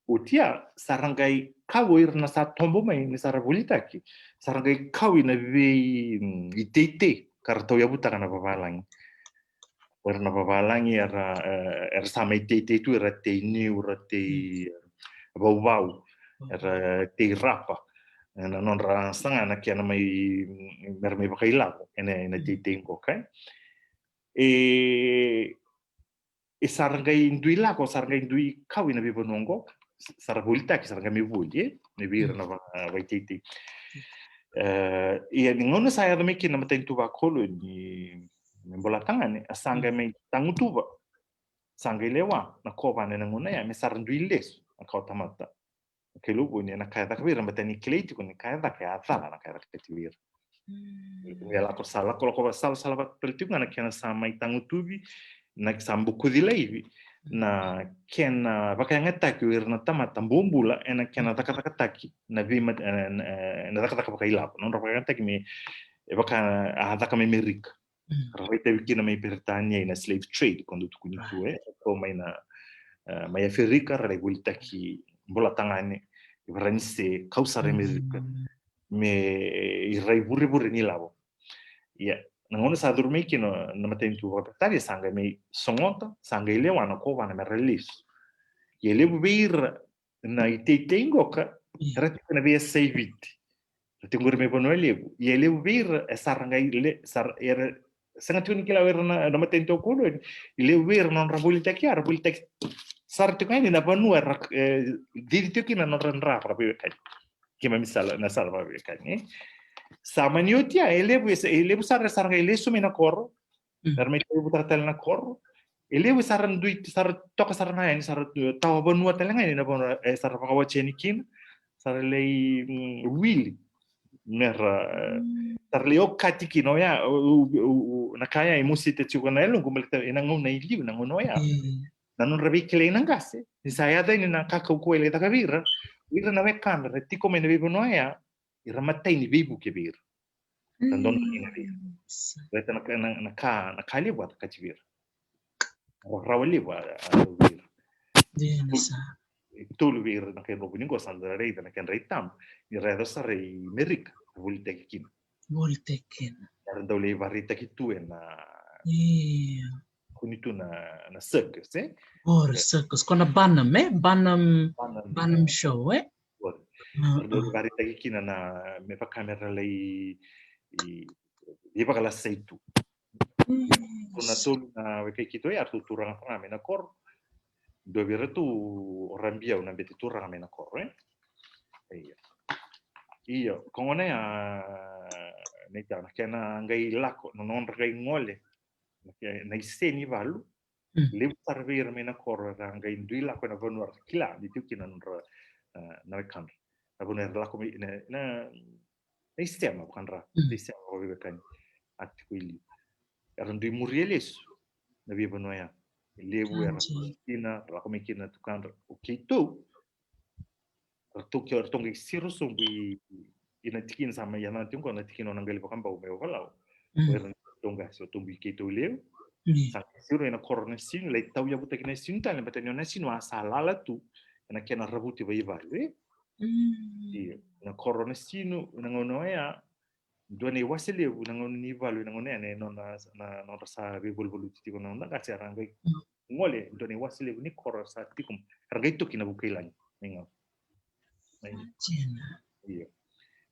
Oti ya, sa ra qai kau ira na sa tobo mai, ni sa ra volitaki. Sa ra qai kau ina vei, mm, iteitei, ka ra tauyavutaka na vavalagi. Era na vavalagi, era, eh, era sa mai teitei tu, era tei niu, era tei, eh, vauvau, era tei rapa. Eh, na nodra saga na kena mai, mm, mera mai vakailavo, ena, ena teitei qo, okay? E, e sa ra qai dui lako, sa ra qai dui kau ina veivanua qo, sa ra volitaki, sa ra qai mai voli, e? Ni vei ira na va-, vaiteitei. E, ia ni gauna sa yaco mai kina na matanitu vakoloni ni, ni Bolatagane, a sa qai mai tagutuva, sa qai lewa na kovana ena gauna ya, me sa ra dui lesu na kawa tamata. Kei Lovoni, ena ka e caka vei ira, baleta ni kilai tiko ni ka e caka, e a cala na ka e caka tiko vei ira. Mm. Ia lako sa, lako, lako, salasala vata tale tiko ga na kena sa mai tagutuvi, na sa bokoci laivi, na kena vakayagataki o ira na tamata bobula, ena kena cakacakataki, na veima-, e, e, na cakacaka vakailavo, na nodra vakayagataki me, e vaka a caka mai Merika. Mm. Ra vakaitavi kina mai Peritania ina slave trade, ko dou tukuni tu, e, ko mai na, e, mai Aferika, ra lai volitaki Bolatagane, i Varanise, kau sara i Merika. Mm. Me ira ivurevure ni lavo. Ia, na gauna sa curu mai kina na matanitu vakaperitania, sa qai mai sogota, sa qai lewa na kovana me ra lesu. Ia levu vei ira na iteitei qoka, ia, era tiko na veiyasai Viti. Era tiko qori mai Vanua Levu. Ia levu vei ira, e sa ra qai le-, sa ra, era, sega tiko ni kila o ira na, na matanitu o koloni. Levu vei ira na nodra volitaki, era volitaki sara tiko yani na vanua era, e, cici tiko kina na nodra dra vakaveiwekani. Keimami sala, na sala vakaveiwekani, e. Sa mani oti ya, e levu, e sa, e levu sara, sa ra qai lesu mai na koro. Mm. Era mai tauyavutaka tale na koro. E levu sa ra dui, sa ra toka sara ga yani, sa ra, e, tawa vanua tale ga yani na vanua, e, sa ra vakawati yani kina. Sa ra lai, mm, wili. Me ra, mm, sa ra lai okati kina, oya, o, o, o, o, na ka ya e mosita tiko na yaloqu, baleta ena gauna i liu, na gauna oya. Mm. Na nodra veikilai na qase, ni sa yaco yani na ka kaukaua e lai caka vei ira, o ira na wekadra, era tiko mai na veivanua oya, era matai ni veivuke vei ira. Ra dodonu kina vei ira. Mm, sa. Baleta na ka, na, na ka, na ka levu a cakati vei ira. Ra, rawa levu a, a cakati vei ira. Dina sa. E tolu vei ira na kai Lovoni qo sa da raica na kedra itabu. Ni ra yaco sara i Merika, ra volitaki kina. Volitaki kina. Era dau lai vakaraitaki tu ena, io, kuni tu na, na circus, e? O, na circus. Ko na Barnum, e? Barnum, Barnum, Barnum show, e? Qori. Mm, era dau, mm, vakaraitaki kina na, me vaka me ra lai, i, i vakalasai tu. Mm. Ko na tolu na wekai keitou ya, eratou turaga sara ga mai na koro. Dua vei iratou o Rabiau na bete turaga mai na koro, e? Io. Io, ko gona ya, na ita, na kena qai lako, na nodra qai gole, na ke-, na ise ni valu. Mm. Levu sara vei ira mai na koro era qai dui lako ena vanua era kila ni tiko kina na nodra, e, na wekadra. Na vanua era lako mai, na, na, na isema vakadra, mm, na isema vakaveiwekani. A tiko i liu. Era dui muria lesu na veivanua ya. E levu era, mm, kina, ra lako mai kina na tukadra. O keitou, ratou ke, ratou qai siro sobu i, i na tikina sa mai, ya na tiko qo na tikina o Naqali Vakabau mai Ovalau. Mm. O ira na ratou qase, o Tobu i Keitaulevu. Mm. Sa qai siro ena koro Nasinu, lai tauyavutaki Nasinu tale, baleta ni o Nasinu a sa lala tu ena kena ravuti vaivalu, e? Mm. Io, na koro Nasinu, na gauna oya, dua na iwase levu, na gauna ni valu, na gauna ya, na nona, na nodra sa veivaluvaluti tiko na nodra qase, era qai, mm, gole, dua na iwase levu ni koro sa tiko, era qai toki na vukailagi, mai ga. Mai. Io.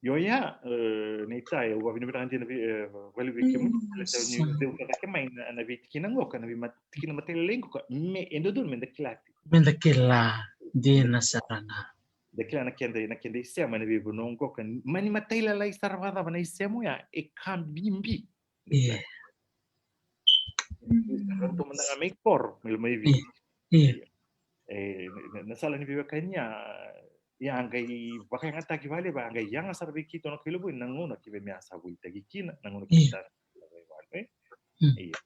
Io ya, e, na ita, e, au vakavinavinaka dina vei, e, vale vei kemuni, mm, baleta ni, sa, veiwekani cake mai na, na veitikina qoka, na veima-, tikina matailalai qoka, me, e dodonu meda kila tiko. Meda kila, dina sara ga. Da kila na keda, na keda isema ena veivanua qoka, mani matailalai sara vakacava na isema oya, e ka bibi. Io. Ratou mada ga mai koro, mai, mai Viti. Io. Io. E, na, na sala ni veiwekani ya, Ia a qai vakayagataki vakalevu, a qai yaga sara vei keitou na kai Lovoni na gauna keimami a sa volitaki kina, na gauna keimami sa na kai Lovoni, e? Ia.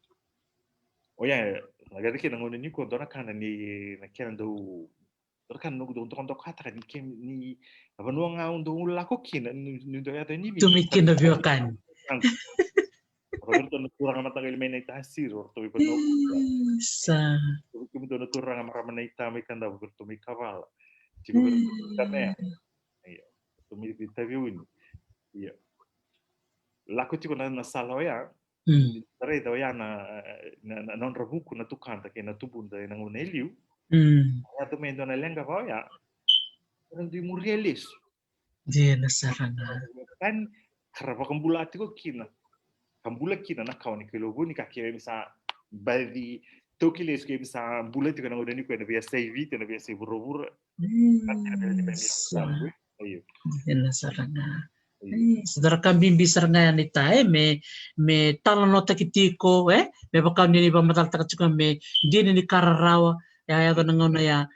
Oya, na qai reki na gauna nikua dua na kana ni na kena dau, dua na kana noqu dau dokadokataka ni ke ni na vanua ga au dau lako kina ni dau yaco ni viti. Tumi kina veiwekani. O ratou na turaga mataqali mai na itasiri, o ratou i vanua. Sa. Kemudou na turaga marama na ita mai Kadavu, o ratou mai Kavala. Tiko vei ratou mai Kamea. Ia. Ratou mai Taveuni. Ia. Lako tiko na, na sala oya. Raica oya na, na, na nodra vuku na tukada kei na tubuda ena gauna e liu. Yaco mai e dua na leqa va oya. Era dui muria lesu. Dina sara ga. Ka ra vakabula tiko kina. Ka bula kina na kawa ni kai Lovoni ka keimami sa baci toki lesu keimami sa bula tiko na gauna nikua ena veiyasai Viti, ena veiyasai vuravura. Dina sara ga. Sa dua na ka bibi sara ga ya na ita, e, me, me talanoataki tiko, e, me vaka o ni vakamacalataka tiko me dina ni ka rarawa, ya, ya, na gauna ya,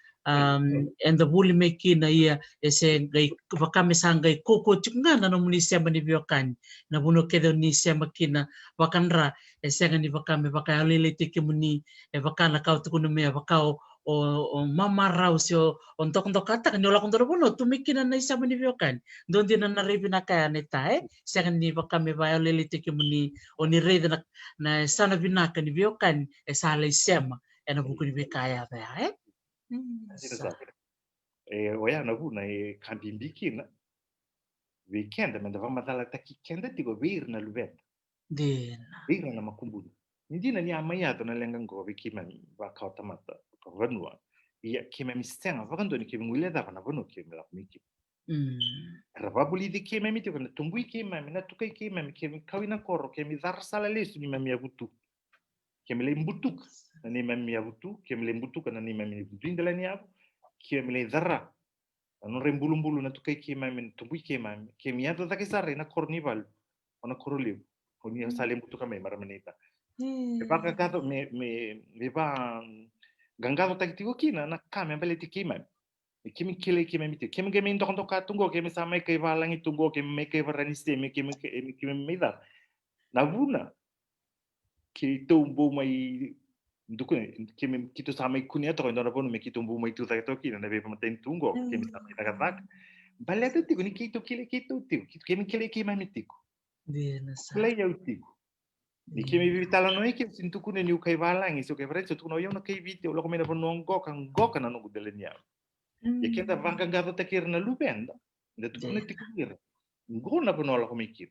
eda vuli mai kina ia, e se qai vaka me sa qai koko tiko ga na nomuni sema ni veiwekani. Na vanua kece o ni sema kina, vakadra, e sega ni vaka me vakayalolailaitaki kemuni, e vaka na ka o tukuna me vaka o, o, o mamarau se o, o dokadokataka ni o lako dua na vanua tu mai kina na isema ni veiwekani. Dua dina na rai vinaka ya na ita, e? Sega ni vaka me vakayalolailaitaki kemuni, o ni raica na, na yasana vinaka ni veiwekani, e sa lai sema ena vuku ni veika yaco ya, e? E, oya na vuna e ka bibi kina vei keda meda vakamacalataki keda tiko vei ira na luveda. Dina. Vei ira na makubuna. Ni dina ni a mai yaco na leqa qo vei keimami vakawa tamata, vakavanua. Ia keimami sega vakadua ni keimami guilecava na vanua keimami lako mai kina. Era vavulici keimami tiko na tubui keimami, na tukai keimami, keimami kau ina koro, keimami cara sala lesu ni mami yavutu. Keimami lai butuka na neimami yavutu, keimami lai butuka na neimami dui dela ni yavu, keimami lai cara na nodra ibulubulu na tukai keimami, na tubui keimami, keimami yaco cake sara ina koro ni valu, o na koro levu, o ni sa lai butuka mai marama na ita. Me vaqaqaco, me, me, me vaqaqacotaki tiko kina na ka me baleti keimami. Me keimami kilai keimami tiko. Keimami qai mai dokadoka tu qo, keimami sa mai kai valagi tu qo, keimami mai kai varaniseme, keimami, keimami mai cara. Na vuna keitou bau mai dukuna, keimami, keitou sa mai kunea toka e dua na vanua me keitou bau mai tu cake toka kina na veivamatanitu qo, keimami sa mai cakacaka. Baleta tiko ni keitou kilai keitou tiko, keitou, keimami kilai keimami tiko. Kilai au tiko. Ni keimami veitalanoa i ke, au sega ni tukuna niu kai valagi, se au kai varaniseme, au tukuna o yau na kai Viti, au lako mai na vanua qoka, qoka na noqu dela ni yavu. Ia keda vaqaqacotaki ira na luveda, da tukuna tiko ira. Qo na vanua lako mai kina.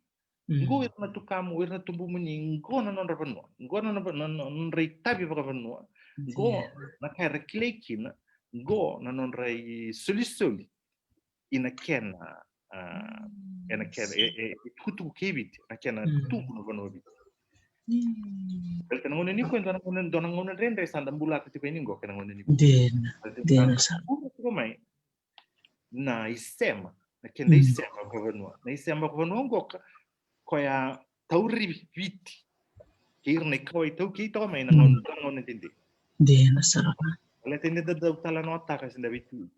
Qo ira na tukamu, ira na tubumuni, qo na nodra vanua. Qo na nodra, na, na, nodra itavi vakavanua. Qo na ka era kilai kina, qo na nodra isolisoli. Ina kena, a, ena kena, e, e, e tukutuku kei Viti, na kena tubu na vanua Viti. Baleta na gauna nikua, dua na gauna, dua na gauna dredre sa da bulata tiko yani qo, kena gauna nikua. Dina, dina sa. Tiko mai, na isema, na keda isema vakavanua. Na isema vakavanua qoka, koya tauri Viti. Kei ira na ikawa iTaukei toka mai na gauna, na gauna dede. Dina sara. Baleta ni da dau talanoataka se da veitu,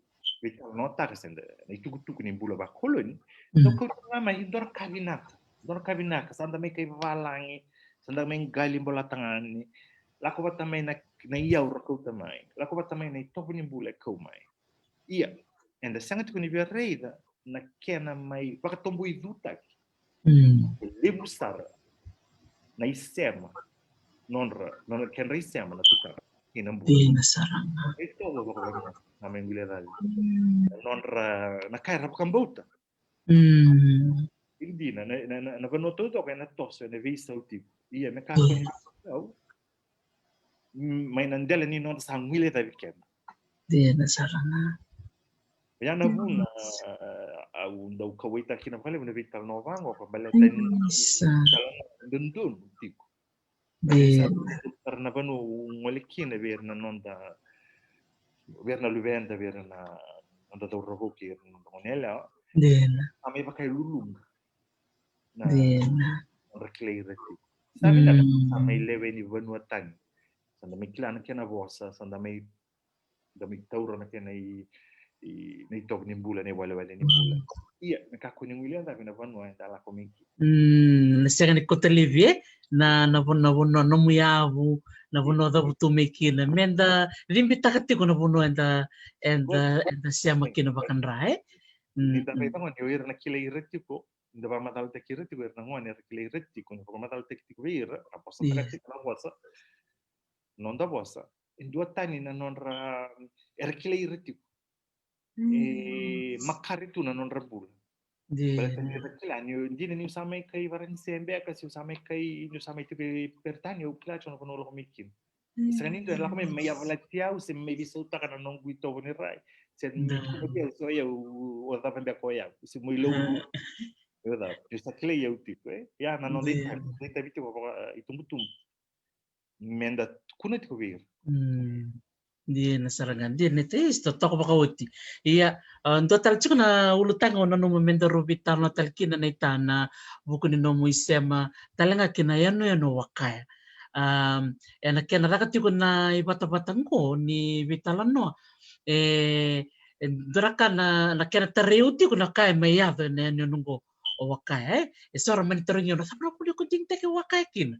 veitalanoataka se da, na itukutuku ni bula vakoloni. Dau kauta ga mai, dua na ka vinaka. Dua na ka vinaka, sa da mai kai valagi, sa da mai qali bolatagane. Lako vata mai na, na iyau ra kauta mai. Lako vata mai na itovo ni bula e kau mai. Ia, eda sega tiko ni via raica na kena mai vakatoboicutaki. E levu sara na isema, nodra, nodra kedra isema na tukana kei na bula. Dina sara ga. E tovo vakavanua, na mai guilecavi. Nodra, na ka era vakabauta. Dina, na, na, na, na vanua taucoko ena toso, ena veisau tiko. Ia, me kakua ni veisau. Mai na dela ni noda sa guilecavi keda. Dina sara ga. Ia na vuna, a, au dau kauwaitaka kina vakalevu na veitalanoa vaqo, ka baleta ni talanoa dodonu tiko. Baleta sa tara na vanua au gole kina vei ira na noda, vei ira na luveda, vei ira na noda cauravou kei ira na noda goneyalewa. Dina. A mai vakailuluga. Na nodra kilai ira tiko. Sa vinaka, sa mai lewe ni vanua tani. Sa da mai kila na kena vosa, sa da mai, da mai taura na kena i, na itovo ni bula, na iwalewale ni bula. Ia me kakua ni guilecavi na vanua eda lako mai kina. Mm, na sega ni kauta laivi e na na vanua, na vanua nomu yavu, na vanua cavutu mai kina, meda cibitaka tiko na vanua eda eda eda sema kina vakadra e. Ni da raica gona ni o ira na kilai ira tiko, ni da vakamacalataki ira tiko, ira na gone era kilai ira tiko, ni vakamacalataki tiko vei ira na vosa, taka tiko na vosa, noda vosa. E duatani na nodra, era kilai ira tiko. E makare tu na nodra bula. Baleta ni ra kila ni dina niu sa mai kai Varanise beka, se u sa mai kai, niu sa mai tiko e Peritania, au kila tiko na vanua au lako mai kina. Sega ni dua e lako mai mai yavalati au se mai veisautaka na noqu itovo ni rai. Se mai kila au se o yau, o cava beka o yau, se mai lau. Au cava, au sa kilai au tiko e. Ia na noda itavi, noda itavi tiko vaka itubutubu. Meda tukuna tiko vei ira. Dina sara ga, dina, e totoka vakaoti. Ia, dua tale tiko na ulutaga au nanuma meda rau veitalanoa tale kina na ita na vuku ni nomu isema tale ga kina yanuyanu o Wakaya. Ena kena caka tiko na ivatavata qo ni veitalanoa, e, e duraka na, na kena tarai au tiko na ka e mai yaco ena yanuyanu qo o Wakaya, e. E so ra mani tarogi au na cava na vuna ko digitaki Wakaya kina.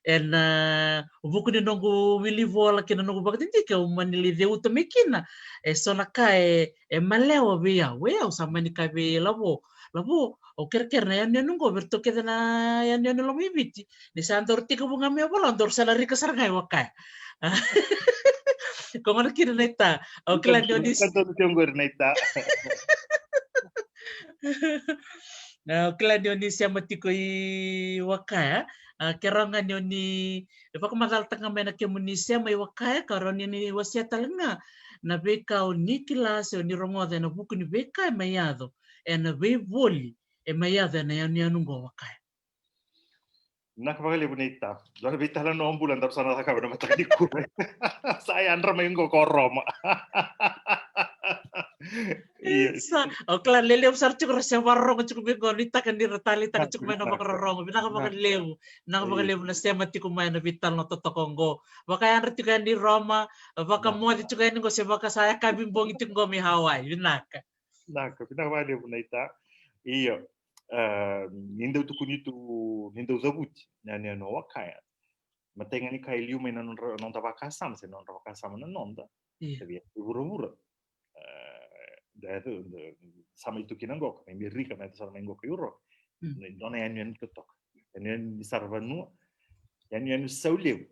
Ena vuku ni noqu wili vola kei na noqu vakadidike au mani lai ceuta mai kina e so na ka e, e malewa vei au, e. Au sa mani kaya vei Lavo, Lavo, au kerekere na yanuyanu qo vei iratou kece na yanuyanu loma i Viti. Ni sa daru tekivu ga mai vola, daru sa na rika sara ga i Wakaya. Ko gona kina na ita. Au kila ni o ni Au kila ni o ni sema tiko i Wakaya. A, ke rawa ga ni o ni vakamacalataka ga mai na kemuni sema i Wakaya, ka rawa ni o ni wasea tale ga na veika o ni kila se o ni rogoca ena vuku ni veika e mai yaco ena veivoli e mai yaco ena yanuyanu qo o Wakaya. Vinaka vakalevu na ita. Dua na veitalanoa bula daru sa na cakava na mataka nikua. Sa yadra mai qo ko Roma. Sa, au kila lelevu sara tiko ra se vakarorogo tiko mai qo, nuitaka ni ra taleitaka tiko mai na vakarorogo. Vinaka vakalevu. Vinaka vakalevu na sema tiko mai na veitalanoa totoka qo. Vakayadra tiko yani i Roma, vakamoce tiko yani qo se vaka sa yakavi bogi tiko qo mai Hawaii. Vinaka. Vinaka, vinaka vakalevu na ita. Io. E, ni dau tukuni tu, ni dau cavuti na yanuyanu o Wakaya. Matai ga ni ka e liu mai na nodra, noda vakasama, se nodra vakasama na noda. Ia. Sa via vuravura. E, da yaco, da sa mai tu kina qo, ka mai Merika, mai yaco sara mai qo ka Europe. Mm. Ni dua na yanuyanu totoka. Yanuyanu ni saravanua. Yanuyanu sau levu.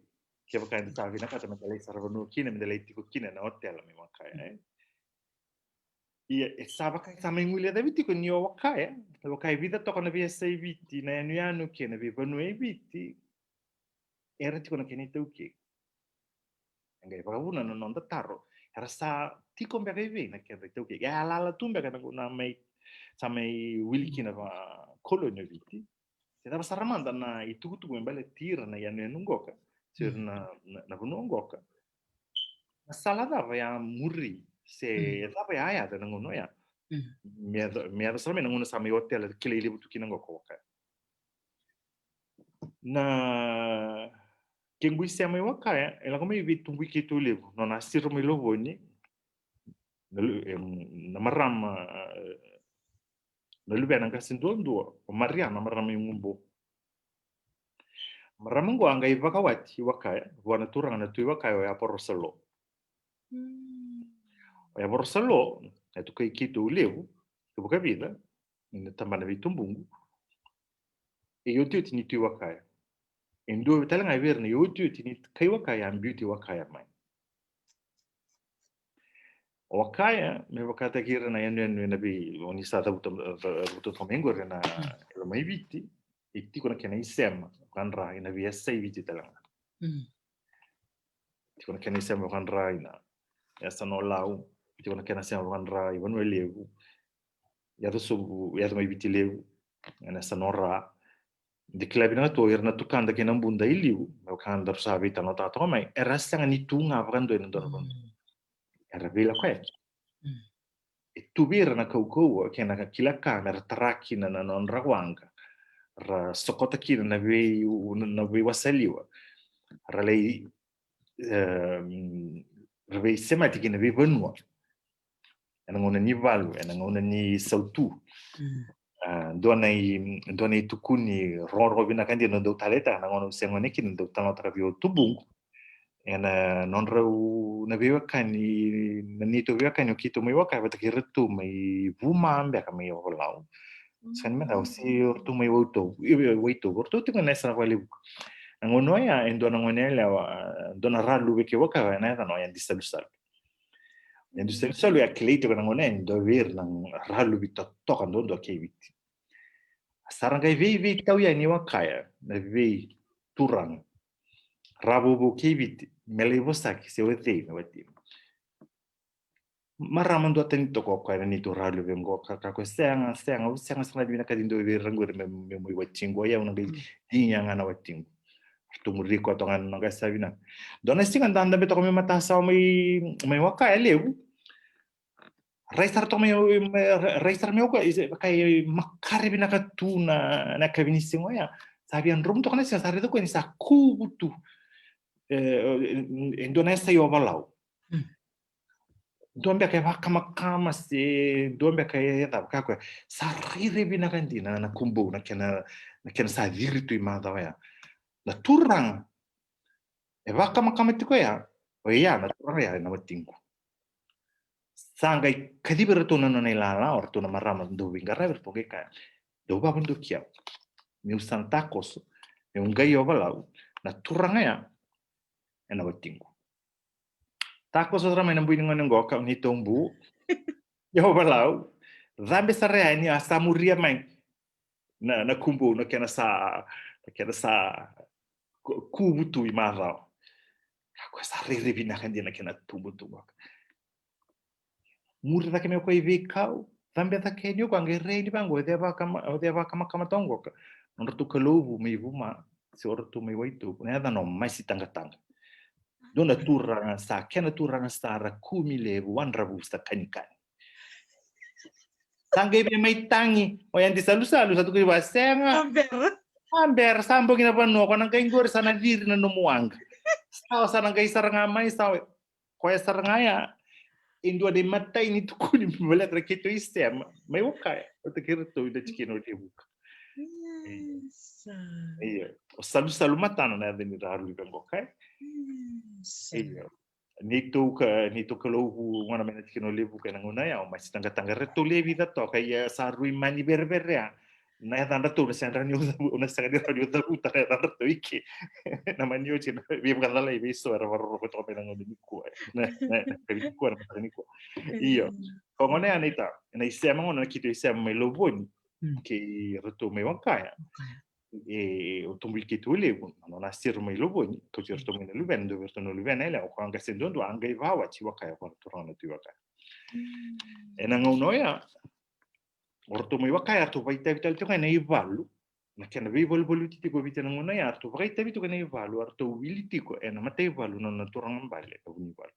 Kevaka eda sa vinakata meda lai saravanua kina, meda lai tiko kina na otela mai Wakaya, e. Ia, e sa vaka e sa mai guilecavi tiko ni o Wakaya, e Wakaya e vica toka na veiyasai Viti, na yanuyanu kei na veivanua e Viti, era tiko na kena itaukei. E qai vakavuna na noda taro, era sa tiko beka i vei na kena itaukei? E yalayala tu beka na, na mai, sa mai wili kina vakoloni o Viti? Se cava sara mada na itukutuku me baleti ira na yanuyanu qoka, se ira na, na, na vanua qoka? Na sala cava e a muri, se cava e a yaco ena gauna oya? Me yaco, me yaco sara mai na gauna sa mai otela kilai levu tu kina qoka o Wakaya. Na kequ isema i Wakaya, e lako mai veitubui keitou levu, nona a siro mai Lovoni, na lu-, em, na marama, e, na luvena qase duadua, o Mariana, marama i Gubu. Marama qo a qai vakawati i Wakaya vua na turaga na Tui Wakaya o Yavorosalo. Mm. O Yavorosalo, na tukai keitou levu, tu vakavica, ni na tabana vei tubuqu. E iotioti ni Tui Wakaya. E dua tale ga vei ira na iotioti ni kai Wakaya a biuti Wakaya mai. O Wakaya, me vakataki ira na yanuyanu ena vei, o ni sa cavuta, cavuta toka mai qori ena loma i Viti, e tiko na kena isema vakadra ena veiyasai Viti tale ga. Mm. Tiko na kena isema vakadra ena yasana o Lau, tiko na kena isema vakadra i Vanua Levu, yaco sobu, yaco mai Viti Levu, ena yasana o Ra. De kila vinaka tu o ira na tukada kei na buda i liu, me vaka daru sa veitalanoataka toka mai, era sega ni tu ga vakadua ena dua na vanua. Mm. Era veilakoyaki. Mm. E tu vei ira na kaukauwa kei na kila ka me ra tara kina na nodra waqa, ra sokota kina na vei, na veiwasaliwa, ra lai, em, ra veisemati kina veivanua. ena gauna ni valu, ena gauna ni sautu. Mm. A, dua na i, dua na itukuni rogorogo vinaka dina dau taleitaka na gauna au se gone kina, dau talanoataka vei au o tubuqu. Ena nodrau na veiwekani, na neitou veiwekani o keitou mai Waka, vata kei ratou mai Vuma beka mai Ovalau. Sega ni meda, o se o ratou mai Waitovu, i, Waitovu, o ratou tiko na yasana vakalevu. Na gauna oya, e dua na gone yalewa, dua na raluve kei Waka, na yacana o Yadi Salusalu. Yadi Salusalu e a kilai tiko na gauna ya ni dua vei ira na raluve totoka duadua kei Viti. Sa ra qai veiveitau yani e Waka ya na veituraga, Ravouvou kei Viti, me lai vosaki se o cei na watimu. Marama duatani toka o koya na neitou raluve qo, ka, ka kaya, sega, sega, au sega sara ni vinakati dua vei ira qori me, me mai watiqu, o yau na qai, mm, digia ga na watiqu. Ratou muri koya toka ga na qai sa vinaka. Dua na siga da dabe toka mai matasawa mai, mai Waka ya levu. Rai sara toka mai, mai, rai sara mai o koya, isa, vaka e makare vinaka tu na, na yakavi ni siga oya. Sa via dromu toka na siga, sa raica o koya ni sa kuvu tu. E, e, e dua na yasa i Ovalau. Mm. Dua beka e vakamakama se dua beka e cava, ka koya. Sa rairai vinaka dina na kubou, na kena, na kena sa ciri tu i macawa ya. Na turaga e vakamakama tiko ya, o ya na turaga ya ena watiqu. Sa qai kacivi iratou na nona ilala, o ratou na marama dau veiqaravi, ratou qai kaya, dou vavudou ki au. Meu sa na takoso, meu qai Ovalau, na turaga ya ena watiqu. Takoso sara mai na bui ni gone qo, ka ni tobu. Io, Ovalau. Cabe sara yani, a sa muria mai na, na kubou, na kena sa, na kena sa ku-, kuvu tu i macawa. Ka koya sa rairai vinaka dina na kena tubutubu. Muri cake mai o koya i veikau, cabe cake yani o koya, qai rai ni vaqo, o cei e vakama-, o cei e vakamakama toka qo ka. Nodratou kalou vu mai Vuma, se o ratou mai Waitovu, na yacana o Masi Taqataqa. Dua na turaga sa, kena turaga sara, kumi levu, wadravu sa kanikani. Sa qai via mai tagi o Yadi Salusalu, sa tukuni vua, sega. A bera. A bera, sa bogi na vanua, ko na qai qori sa na ciri na nomu waqa. Sa, sa na qai sara ga mai, sa, koya sara ga ya e dua na imatai ni tukuni me baleta na keitou isema mai Waka ya, vata kei ratou ena tikina o Levuka. Isa. Io. O Salusalu Matana na yaca ni raluve qo, ka. Isa. Io. Neitou ka, neitou kalou vu gona mai na tikina o Levuka ena gauna ya, o Masi Taqataqa, ratou lewe vica toka, ia sa rui mani verevere ya. Na yacadratou na sega ni rawa ni au cavu-, na sega ni rawa ni au cavuta na yacadratou i ke. Na mani oti na veivakacalai vei so era vakarorogo toka mai na gauna nikua. Na, na, na gauna nikua, na mataka nikua. Io. Mm. Ko gona ya na ita, na isema gona na keitou isema mai Lovoni. Mm. Kei ratou mai Waka ya. Waka ya. E, o tubu i keitou levu, na nona siro mai Lovoni, kauti ratou mai na luvena, dua vei ratou na luvena, e le, o koya qase duadua, a qai vawati Waka ya, ko na turaga na tu i Waka ya. Mm. Ena gauna oya, o ratou mai Waka ya, ratou vakaitavi tale tiko ga ena ivalu, na kena veivaluvaluti tiko o Viti ena gauna ya, ratou vakaitavi tiko ena ivalu, a ratou wili tiko ena mataivalu na nona turaga bale, na Vunivalu.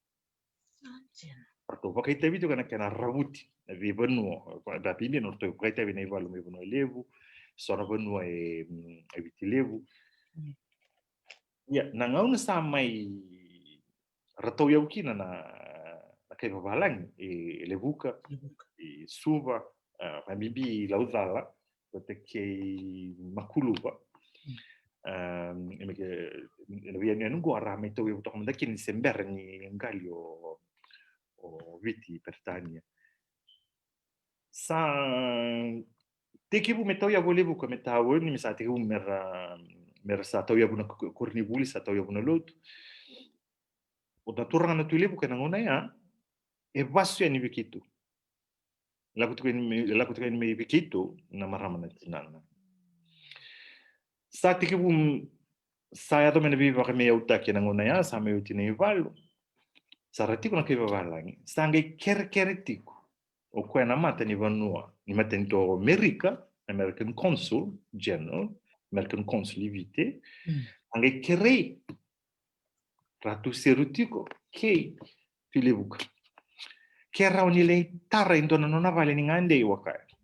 Ratou vakaitavi tiko ena kena ravuti na veivanua, vakabibi na ratou vakaitavi ena ivalu mai Vanua Levu, so na vanua e, mm, e Viti Levu. Mm. Ia, na gauna sa mai ratou yavu kina na, na kai vavalagi, e Levuka, Levuka, e Suva, a, vakabibi Laucala, vata kei Makuluva. Mm. Am, e me ke, ena veiyanuyanu qo era mai tauyavu toka mada kina ni se bera ni qali o, o Viti, Peritania. Sa tekivu me tauyavu o Levuka, me tauni, me sa tekivu me ra, me ra sa tauyavu na ko-, koronivuli, sa tauyavu na lotu. O na turaga na tu i Levuka ena gauna ya, e vasu yani vei keitou. Lako tiko yani mai, lako tiko yani mai vei keitou na marama na tinana. Sa tekivu, sa yaco mai na veivakameautaki ena gauna ya, sa mai oti na ivalu. Sa ra tiko na kai vavalagi. Sa qai kerekere tiko o koya na mata ni vanua, ni matanitu o Amerika, American Consul General, American Consul i Viti. Mm. Sa qai kerei Ratu Serutiko kei Tui Levuka ke rawa ni lai tara e dua na nona vale ni gade i Waka ya.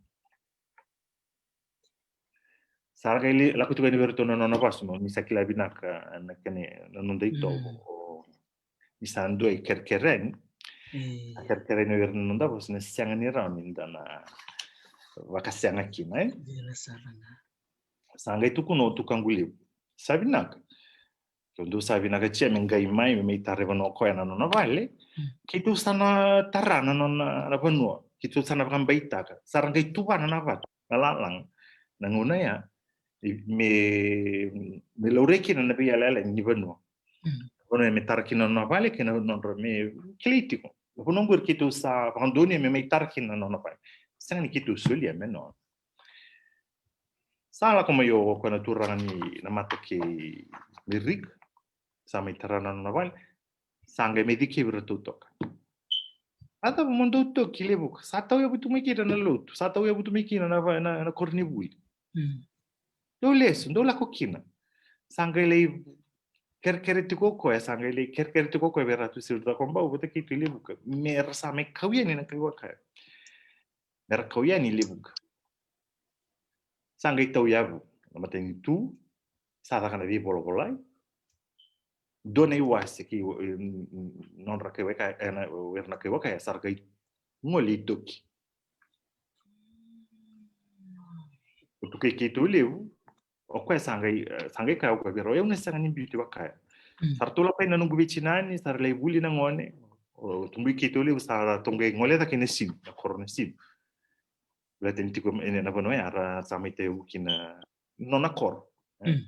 Sa ra qai lai lako tiko yani vei iratou na nona vasu, ni sa kila vinaka na kena, na noda itovo. Mm. O, ni sa dua i kerekere yani. E. A kerekere ni o ira na noda vosa na sega ni rawa ni da na vakasega kina, e? Dina sara ga. Sa qai tukuna o tukaqu levu. Sa vinaka. Keitou sa vinaka tia me qai mai, me mai tara e vanua o koya na nona vale. Mm. Keitou sa na tara na nona na vanua. Keitou sa na vakabaitaka. Sa ra qai tuvana na vatu, na lalaga. Na gauna ya, i, me, me laurai kina na veiyalayalani ni vanua. Mm. Vanua ya me tara kina na nona vale, kei na nodra me kilai tiko. Vanua qori keitou sa vakadonuya me mai tara kina na nona vale. Sega ni keitou solia me nona. Sa lako mai o koya na turaga ni na mata kei Merika. Sa mai tara na nona vale. Sa qai mai cikevi iratou toka. A cava mo dou toki Levuka? Sa tauyavu tu mai kina na lotu. Sa tauyavu tu mai kina na va-, na, na koronivuli. Mm. Dou lesu, dou lako kina. Sa qai lai kerekere tiko o koya, sa qai lai kerekere tiko o koya vei Ratu Silva Cakobau vata kei Tui Levuka. Me ra sa mai kau yani na kai Wakaya. Me ra kau yani Levuka. Sa qai tauyavu na matanitu, sa caka na veivolavolai. Dua na iwase kei, e, nodra kai Wakaya, e, na, o ira na kai Wakaya, sa ra qai gole i toki. O tukai keitou levu, o koya sa qai, e, sa qai kaya o koya vei rau, au na sega ni biuti Wakaya. Mm. Sa ratou lako yani na noqu veitinani, sa ra lai vuli na gone, o tubui keitou levu sa ratou qai gole cake na Sinu, na koro na Sinu. Baleta ni tiko ena vanua ya ra sa mai tauyavu kina nona koro. E. Mm.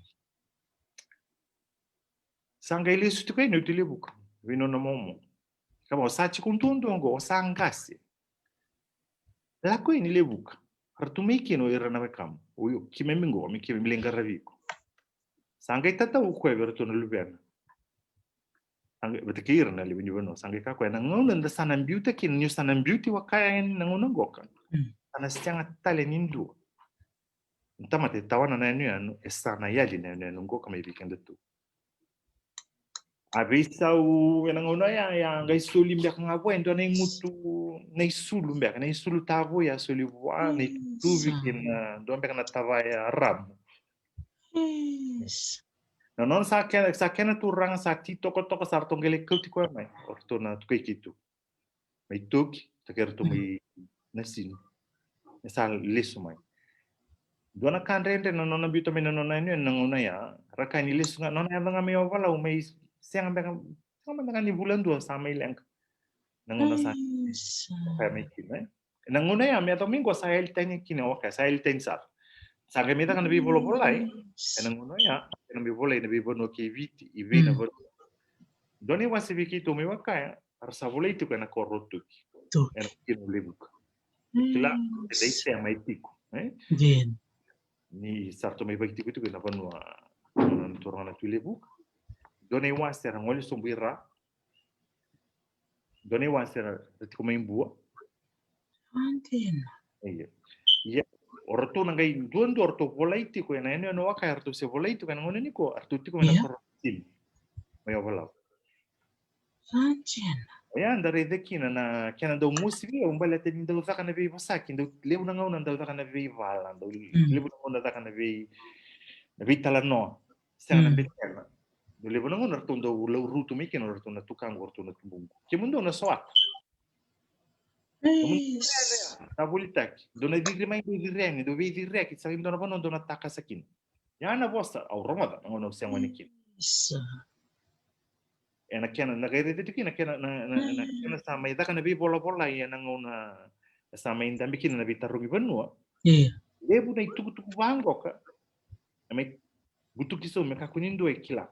Sa qai lesu tiko yani o Tui Levuka vei nona momo. Ka vaka, o sa tiko duadua oqo, o sa qase. Lako yani Levuka. Ratou mai kina o ira na wekamu. O io, keimami qo, me keimami lai qaravi iko. Sa qai tatau o koya vei ratou na luvena. Sa qai, vata kei ira na lewe ni vanua. Sa qai kaya o koya, na gauna da sa na biuta kina, niu sa na biuti Wakaya yani na gauna qoka. Mm. Sa na sega tale ni dua na tamata e tawana na yanuyanu, e sa na yali na yanuyanu qoka mai vei kedatou. A veisau ena gauna ya, ya qai soli beka ga vua e dua na igutu, na isulu beka, na isulu tavoi a soli vua, na itutuvi kei na dua beka na tavaya ramu. Yes. Na nona sa kena, sa kena turaga sa titokatoka, sa ratou qai lai kauti koya mai o ratou na tukai keitou. Mai toki, toki ratou mai na Sinu. E sa lesu mai. Dua na ka dredre na nona biuta mai na nona yanuyanu na gauna ya, ra kaya ni lesu ga, nona yaco ga mai Ovalau, mai sega beka, sega mada ga ni vula dua sa mai leqa. Na gauna sa, sa mai kina, e. Na gauna ya me yaco mai qo sa yali tani kina Wakaya, sa yali tani sara. Sa qai mai caka na veivolavolai. Ena gauna ya, ena mai volai na veivanua kei Viti, i vei na vanua. Dua na iwase vei keitou mai Wakaya, era sa volai tiko ena koro o Toki. Toki. Ena kina o Levuka. Mm. Kila, e dai sema e tiko, e? Ni sa ratou mai vakatikotiko ena vanua na turaga na Tui Levuka. Dua na iwase era gole sobu i ra. Dua na iwase era tiko mai Bua. Antina. Ia. Ia. O ratou na qai duadua o ratou volai tiko ena yanuyanu o Wakaya, o ratou se volai tiko ena gauna nikua, o ratou tiko mai na koro o Sinu. Mai Ovalau. Antina. Oya da raica kina na kena dau mosi vei au baleta ni dau caka na veivosaki, dau levu na gauna dau caka na veivala, dau levu na gauna caka na vei, na veitalanoa. Sega na betena. Dau levu na gauna ratou dau laurutu mai kina o ratou na tukaqu, o ratou na tubuqu. Kemudou na soata. Sa volitaki. Dou na ciri mai, dou ciri yani, dou veiciri yani, sa dou na vanua dou na takasa kina. Ia na vosa au rogoca na gauna au sega ni kina. Ena kena na qai raica tiko kina, na kena, na, na, na kena sa mai caka na veivolavolai ena gauna sa mai dabe kina na veitarogi vanua. Levu na itukutuku vaqoka e mai butuki sobu me kakua ni dua e kila.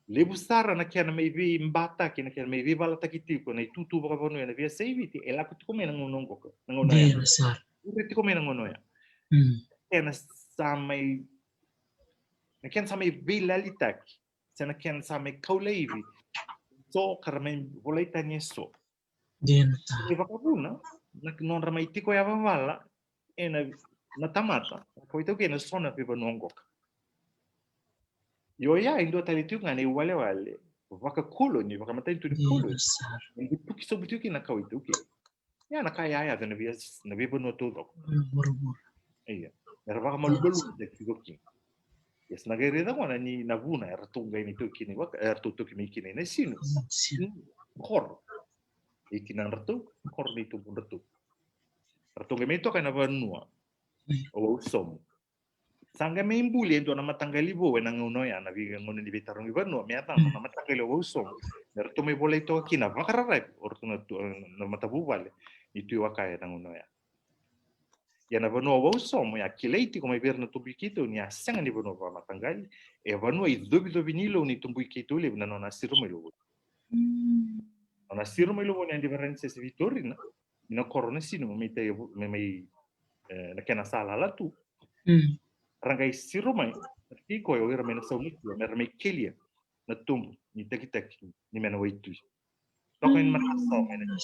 Levu sara na kena mai veibataki, na kena mai veivalataki tiko na itutu vakavanua ena veiyasai Viti, e lako tiko mai na gauna oqoka, na gauna ya. Ure tiko mai na gauna ya. Kena sa mai, na kena sa mai veilalitaki, se na kena sa mai kau laivi. So ka ra mai volai tani e so. Dina. E vakavuna na nodra mai tiko yavavala ena, na tamata, na kawa iTaukei ena so na veivanua oqoka. Io, ia e dua tale tiko ga na iwalewale vakakoloni, vakamatanitu ni koloni. Dina sara. E butuki sobu tiko kina na kawa iTaukei. Ia na ka ya e yaco ena vei, na veivanua taucoko. Vuravura. Ia. Era vakamalumalumutaki tiko kina. Ia sa na qai raica gona ni na vuna eratou qai mai toki kina i Waka, eratou toki mai kina i Nasinu. Nasinu. Koro. Itinadratou, koro ni tubudratou. Ratou qai mai toka ena vanua o Wausomo. Sa qai mai buli e dua na mataqali vou ena gauna oya, na veigauna ni veitarogi vanua, me yacana na mataqali o Wausomo. Me ratou mai volai toka kina vakararavi o ratou na, na matavuvale ni Tui Wakaya ena gauna oya. Ia na vanua o Wausomo, ia kilai tiko mai vei ira na tubui keitou ni a sega ni vanua vakamataqali, e vanua icovicovi ni lou ni tubui keitou levu na nona siro mai Lovoni. Nona siro mai Lovoni, Adi Varanisese Vitorina, ina koro na Sinu, mai tai, mai, mai, e, na kena sa lala tu. Ra qai siro mai, na tiko o ira mai na sau matua, me ra mai kelia na tubu ni takitaki ni Mena Waitui. Toka ni matasawa mai na,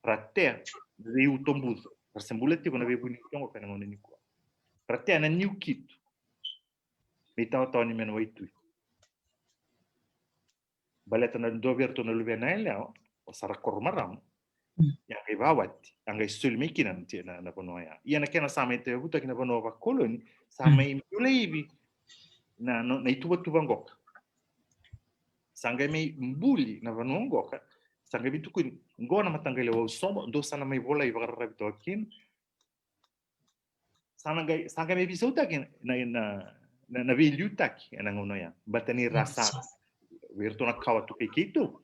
ra tea na veiutobuco, ra se bula tiko na veivuni togo ena gauna nikua. Ra tea na niu kitu me itawatawa ni Mena Waitui. Baleta na dua vei iratou na luvena yalewa, o Sarakoro Maramu, ia qai vawati, a qai soli mai kina na, na, na vanua ya. Ia na kena sa mai tauyavutaki na vanua vakoloni, sa mai bula ivi na, na, na ituvatuva qoka. Sa qai mai buli na vanua qoka, sa qai veitukuni, qo na mataqali o Wausomo, dou sa na mai volai vakararavi toka kina. Sa na qai, sa qai mai veisautaki na, na, na, na veiliutaki ena gauna ya. Baleta ni ra sa, vei iratou na kawa tu kei keitou.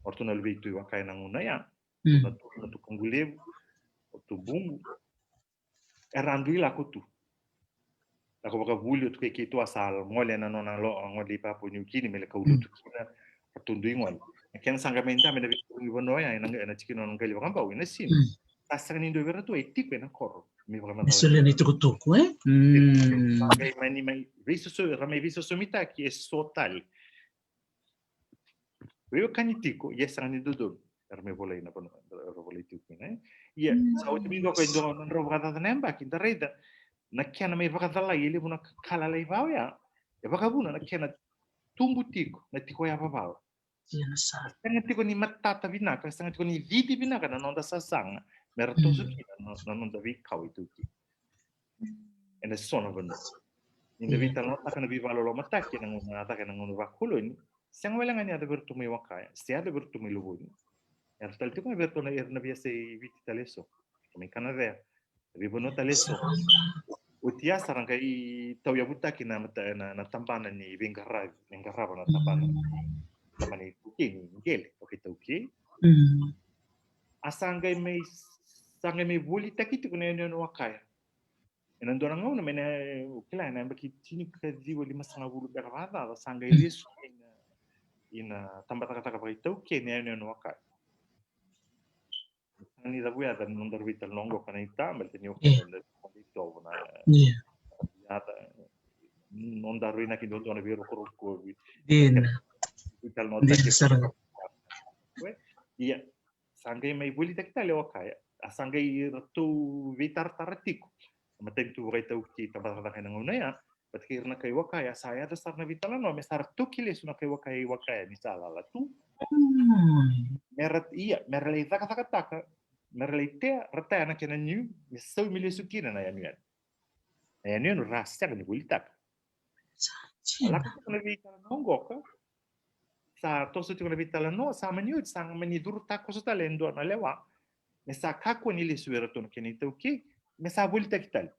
O ratou na luvei Tui Wakaya ena gauna ya. Na tu, na tukuqu levu, o tubuqu. Era dui lako tu. Lako vakavuli o tu kei keitou, a sa gole na nona lo, a gole i Papua Niukini, me lai kaulotu kina, ratou dui gole. Na kena sa qai mai dabe na veitarogi vanua ya, ena, ena tikina o Qali Vakabau, ena Sinu. Sa sega ni dua vei iratou e tiko ena koro. Me vakamacala. Solia na itukutuku, e? Sa qai mai ni mai veisoso, ra mai veisosomitaki e so tale. Veiwekani tiko, ia sega ni dodonu. Era mai volai na vanua, era volai tiko kina, e? Ia, sa oti mai qo e dua na drau vakacaca na yabaki, da raica na kena mai vakacalai e levu na ka lalai vaka oya, e vakavuna na kena tubu tiko na tiko yavavala. Sega tiko ni matata vinaka, sega tiko ni cici vinaka na noda sasaga me ra toso kina na, na noda veikawa iTaukei. Ena so na vanua. Ni da veitalanoataka na veivakalolomataki ena gauna, na caka ena gauna vakoloni, sega wale ga ni yaco vei iratou mai Wakaya, se yaco vei iratou mai Lovoni. Yaco tale tiko ga vei iratou na, ira na veiyasai Viti tale eso, mai Kanacea, veivanua tale eso. Oti ya sa ra qai tauyavutaki na, na, na tabana ni veiqaravi, ni qarava na tabana, tabana iTaukei ni qele, o kei iTaukei. A sa qai mai, sa qai mai volitaki tiko na yanuyanu Wakaya. Ena dua na gauna, mai na, o kila, ena yabaki tinikaciwa limasagavulu beka vakacaca, sa qai lesu ina, ina tabacakacaka vakaitaukei na yanuyanu Wakaya. Sa ni cavu yaca na nodaru veitalanoa qo ka na ita, baleta ni o kila na nodaru itovo na yaca, nodaru inaki duadua na veirokoroko. Dina. Veitalanoa dina sara. Ia, sa qai mai volitaki tale o Wakaya, a sa qai ratou veitaratara tiko na matanitu vakaitaukei, tabacakacaka ena gauna ya, vata kei ira na kai Wakaya, sa yaco sara na veitalanoa me sa ra toki lesu na kai Wakaya i Wakaya ni sa lala tu. Me ra, ia, me ra lai cakacakataka, me ra lai tea, ra taya na kena niu, me saumi lesu kina na yanuyanu. Na yanuyanu ra sega ni volitaka. Sa lako tiko na veitalanoa qoka, sa toso tiko na veitalanoa, sa mani oti, sa mani curu takoso tale e dua na lewa, me sa kakua ni lesu vei iratou na kena itaukei, me sa volitaki tale.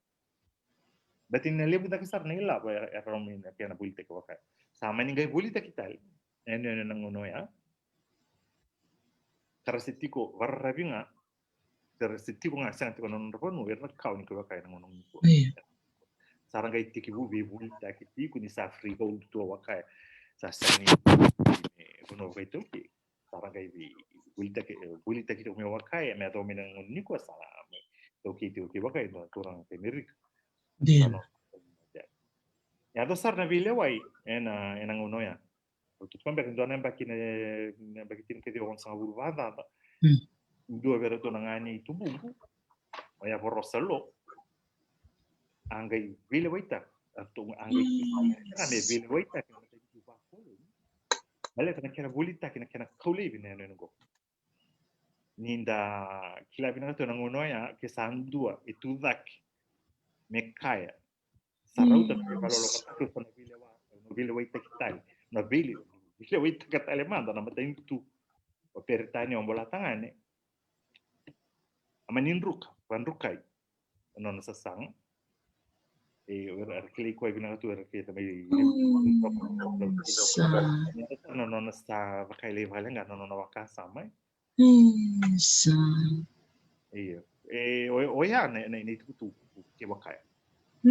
Baleta ni na levu cake sara na ilavo e, e rawa mai na kena volitaki Wakaya. Sa mani qai volitaki tale. Ena, ena, ena gauna oya. Ka ra se tiko vakararavi ga, ka ra se tiko ga, sega tiko na nodra vanua, era na kawa ni kai Wakaya ena gauna nikua. Sa ra qai tekivu veivolitaki tiko ni sa freehold tu o Wakaya. Sa sega ni vanua vakaitaukei. Sa ra qai veivolitaki, e, volitaki tiko mai Wakaya, me yacova mai na gauna nikua sa ra mai taukei tiko kei Wakaya e dua na turaga kai Merika. Dina. Yaco sara na veilewai ena, ena gauna oya. Au tukuna beka e dua na yabaki, na, na yabaki tinikaciwa onosagavulu vakacaca. Dua vei iratou na gane i tubuqu, o Yavorosa Lo, a qai veilewaitaka, a qai me veilewaitaki na matanitu vakoloni. Baleta na kena volitaki na kena kau laivi na yanuyanu qo. Ni da kila vinaka tu ena gauna oya, ke sa dua e tu cake me kaya, sa rauta me veivakalolomataki, sa na veilewa, na veilewaitaki tale, na veile, veilewaitaka tale mada na matanitu. Peritania, o Bolatagane, a mani druka, vadrukai na nona sasaga. E, era kilai koya vinaka tu, era kilai tamai na nona sa vakailai vale ga na nona wakasama. Isa. Io. E, o, o ya na, na, na itukutuku kei Wakaya. E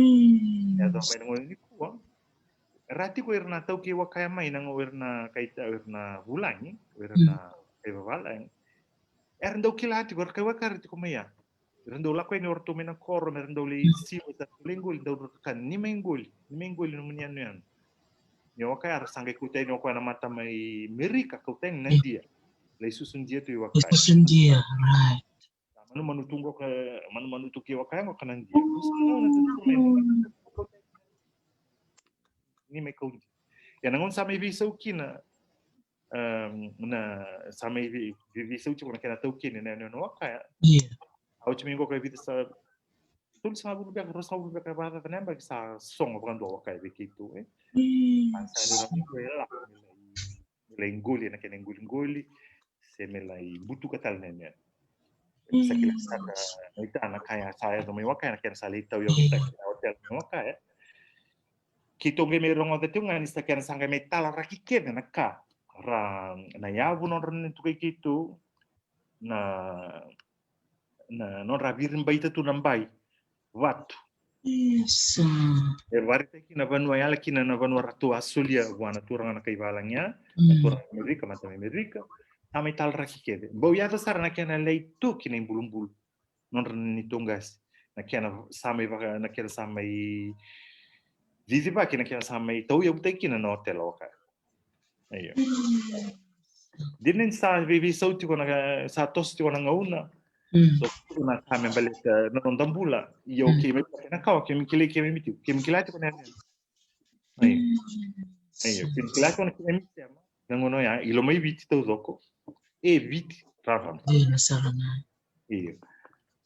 a mai na gauna nikua. Ra tiko ira na tau kei Wakaya mai na gauna ira na kaita, ira na vulagi, ira na kai vavalagi. Era dau kila tiko, era kai Wakaya ra tiko mai ya. Era dau lako yani o ratou mai na koro, me ra dau lai siva, sa dau lai qoli, dau ka ni mai qoli, ni mai qoli nomuni yanuyanu. Ni o Wakaya ra sa qai kauta yani o koya na mata mai Merika, kauta yani na India. Lai susu India tu i Wakaya. Susu India, right. Sa manumanu tu qoka, manumanu tu kei Wakaya qoka na India. Ni mai kau India. Ia na gauna sa mai veisau kina, na, sa mai vei, vei, veisau tiko na kena taukeni na, na, na Wakaya. Ia. Au ti mai qoka e vica sa, tolu sagavulu beka, rua sagavulu beka, vakacaca na yabaki sa sogo vakadua Wakaya vei keitou, e. Sa ni ra mai qoli, e lako, me lai, me lai qoli, na kena qoliqoli, se me lai butuka tale na yanuyanu. Sa kila saka na ita na ka ya sa yaco mai Wakaya, na kena sa lai tauyavutaki na hotel mai Wakaya. Keitou qai mai rogoca tiko ga ni sa kena sa qai mai talaraki kece na ka. Ra, na yavu nodra ni tukai keitou, na, na nodra viribaita tu na bai, vatu. Isa. E varetaki na vanua yala kina na vanua ratou a solia vua na turaga na kai valagi ya, na turaga Amerika, mata mai Amerika. Sa mai talaraki kece. Bau yaco sara na kena lai tu kina i bulubulu. Nodra ni togasi. Na kena sa mai vaka, na kena sa mai cicivaki, na kena sa mai tauyavutaki kina na hotel Wakaya. Io. Dina ni sa veiveisau tiko na, sa toso tiko na gauna. So tiko na ka me baleta na noda bula. Io, keimami na kawa, keimami kilai, keimami tiko, keimami kila tiko na yanuyanu. Io. Io, keimami kila tiko na keimami sema. Na gauna ya, i loma i Viti taucoko. E Viti, rarama. Io.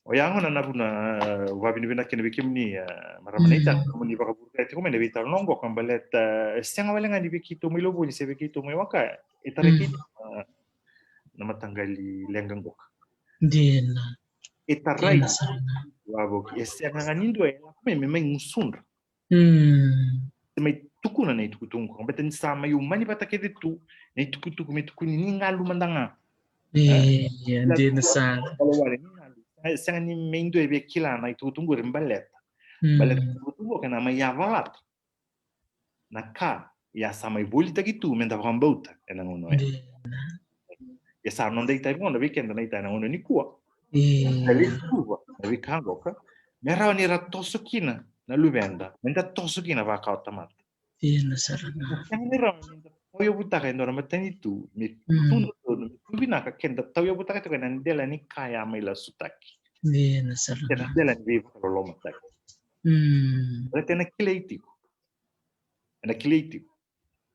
O ya gona na vuna, e, vavinavinaka kina vei kemuni, e, marama na ita, kemuni vakavurukei tiko mai na veitalanoa qo ka baleta, e, sega wale ga ni vei keitou mai Lovoni se vei keitou mai Wakaya. E tarai keitou na, na mataqali leqa qoka. Dina. E tarai. Dina sara ga. Vavoki. E sega ga ni dua e lako mai me mai gusudra. Se mai tukuna na itukutuku qo, baleta ni sa mai umani vata kece tu na itukutuku me tukuni ni galu mada ga. Ia, dina sara. Sega ni mai dua e via kila na itukutuku qori baleta. Baleta na itukutuku qo kena mai yavalata na ka ia sa mai volitaki tu meda vakabauta ena gauna oya. Ia sa noda itavi gona vei keda na ita ena gauna nikua. Io. Na veika qoka me rawa ni ra toso kina na luveda, meda toso kina vakaotamata. Dina sara ga. Sega ni rawa ni da tauyavutaka e dua na matanitu me tu na donu, me tu vinaka, keda tauyavutaka tiko ena dela ni ka ya mai lasutaki. Dina sara ga. Ena dela ni veivakalolomataki. Baleta ena kilai tiko. Ena kilai tiko.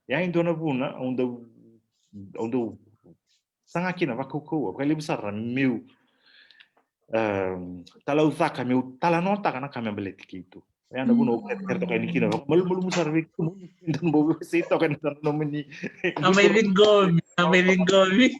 Ia e dua na vuna au dau, au dau saga kina vakaukauwa vakalevu sara meu, em, talaucaka, meu talanoataka na ka me baleti keitou. Ia na vuna au kerekere toka yani kina vakamalumalumu sara vei kemuni. Dou bau veisei toka ena nomuni. A mai ciqomi, a mai ciqomi.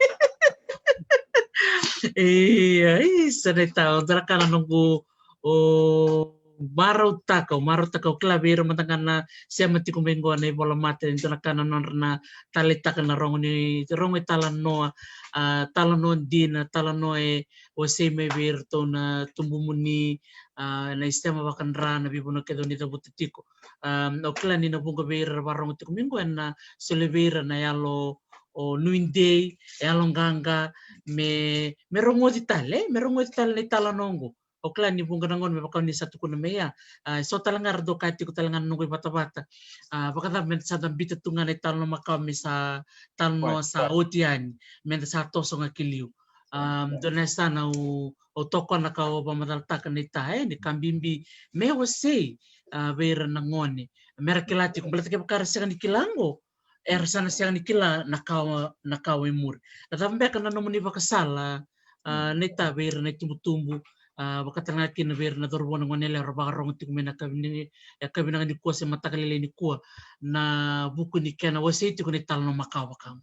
Ia, isa na itau, dua na ka na noqu o marautaka, o marautaka, o kila vei ira mada ga na sema tiko mai qo na ivola mata, e dua na ka na nodra na taleitaka na rogo ni, rogo italanoa, a, talanoa dina, talanoa e wasei mai vei iratou na tubumuni, a, na isema vakadra, na veivanua kece o ni cavuta tiko. A, o kila ni na vuqa vei ira ra varogo tiko mai qo ena soli vei ira na yalo o nuidei, yalo qaqa, me, me rogoci tale, me rogoci tale na italanoa qo. O kila ni vuqa na gauna me vaka ni sa tukuna mai ya. A, so tale ga ra dau kaya tiko tale ga na noqu ivatavata. A, vakacava meda sa da bita tu ga na italanoa makawa me sa talanoa sa oti yani. Meda sa toso ga ki liu. A, dua na yasana au, au tokona ka au vakamacalataka na ita, e, ni ka bibi me wasei, a, vei ira na gone. Me ra kila tiko, baleta kevaka ra sega ni kila qo, era sa na sega ni kila na ka, na ka e muri. Na cava beka na nomuni vakasala, a, na ita vei ira na itubutubu, a, vakatale ga kina vei ira na cauravou, na goneyalewa ra vakarogo tiko mai na kavi ni, e, kavi na nikua se mataka lailai nikua, na vuku ni kena wasei tiko na italanoa makawa vaka qo.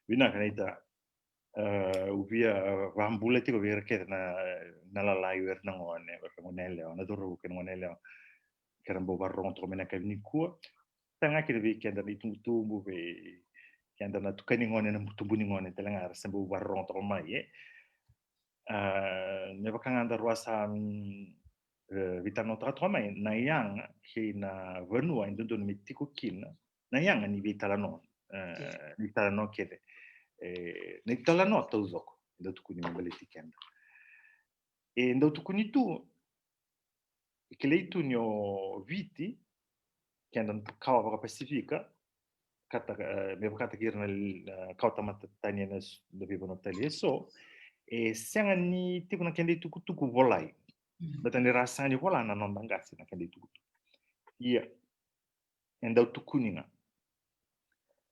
Vinaka na ita. Au via vabula tiko vei ira kece na, na lalai, vei ira na gone, vei ira na gone yalewa, na cauravou kei na gone yalewa. Kera bau vakarorogo toka mai na yakavi nikua. Tale ga kina vei keda na itubutubu, vei keda na tukani gone, na tubu ni gone, tale ga era se bau vakarorogo toka mai, e. A, me vaka ga daru a sa, mm, e, veitalanoataka toka mai, na yaga kei na vanua e dodonu me tiko kina na yaga ni veitalanoa, e, ni talanoa kece. E, ni talanoa taucoko e dau tukuni me baleti keda. E dau tukuni tu, e kilai tu ni o Viti, keda na kawa vakaPasifika, kata, e, me vakataki ira na, e, kawa tamata tani ena s-, na veivanua tale eso, e sega ni tiko na keda itukutuku volai. Mm. Baleta ni ra sega ni vola na noda qase na keda itukutuku. Ia, e dau tukuni ga.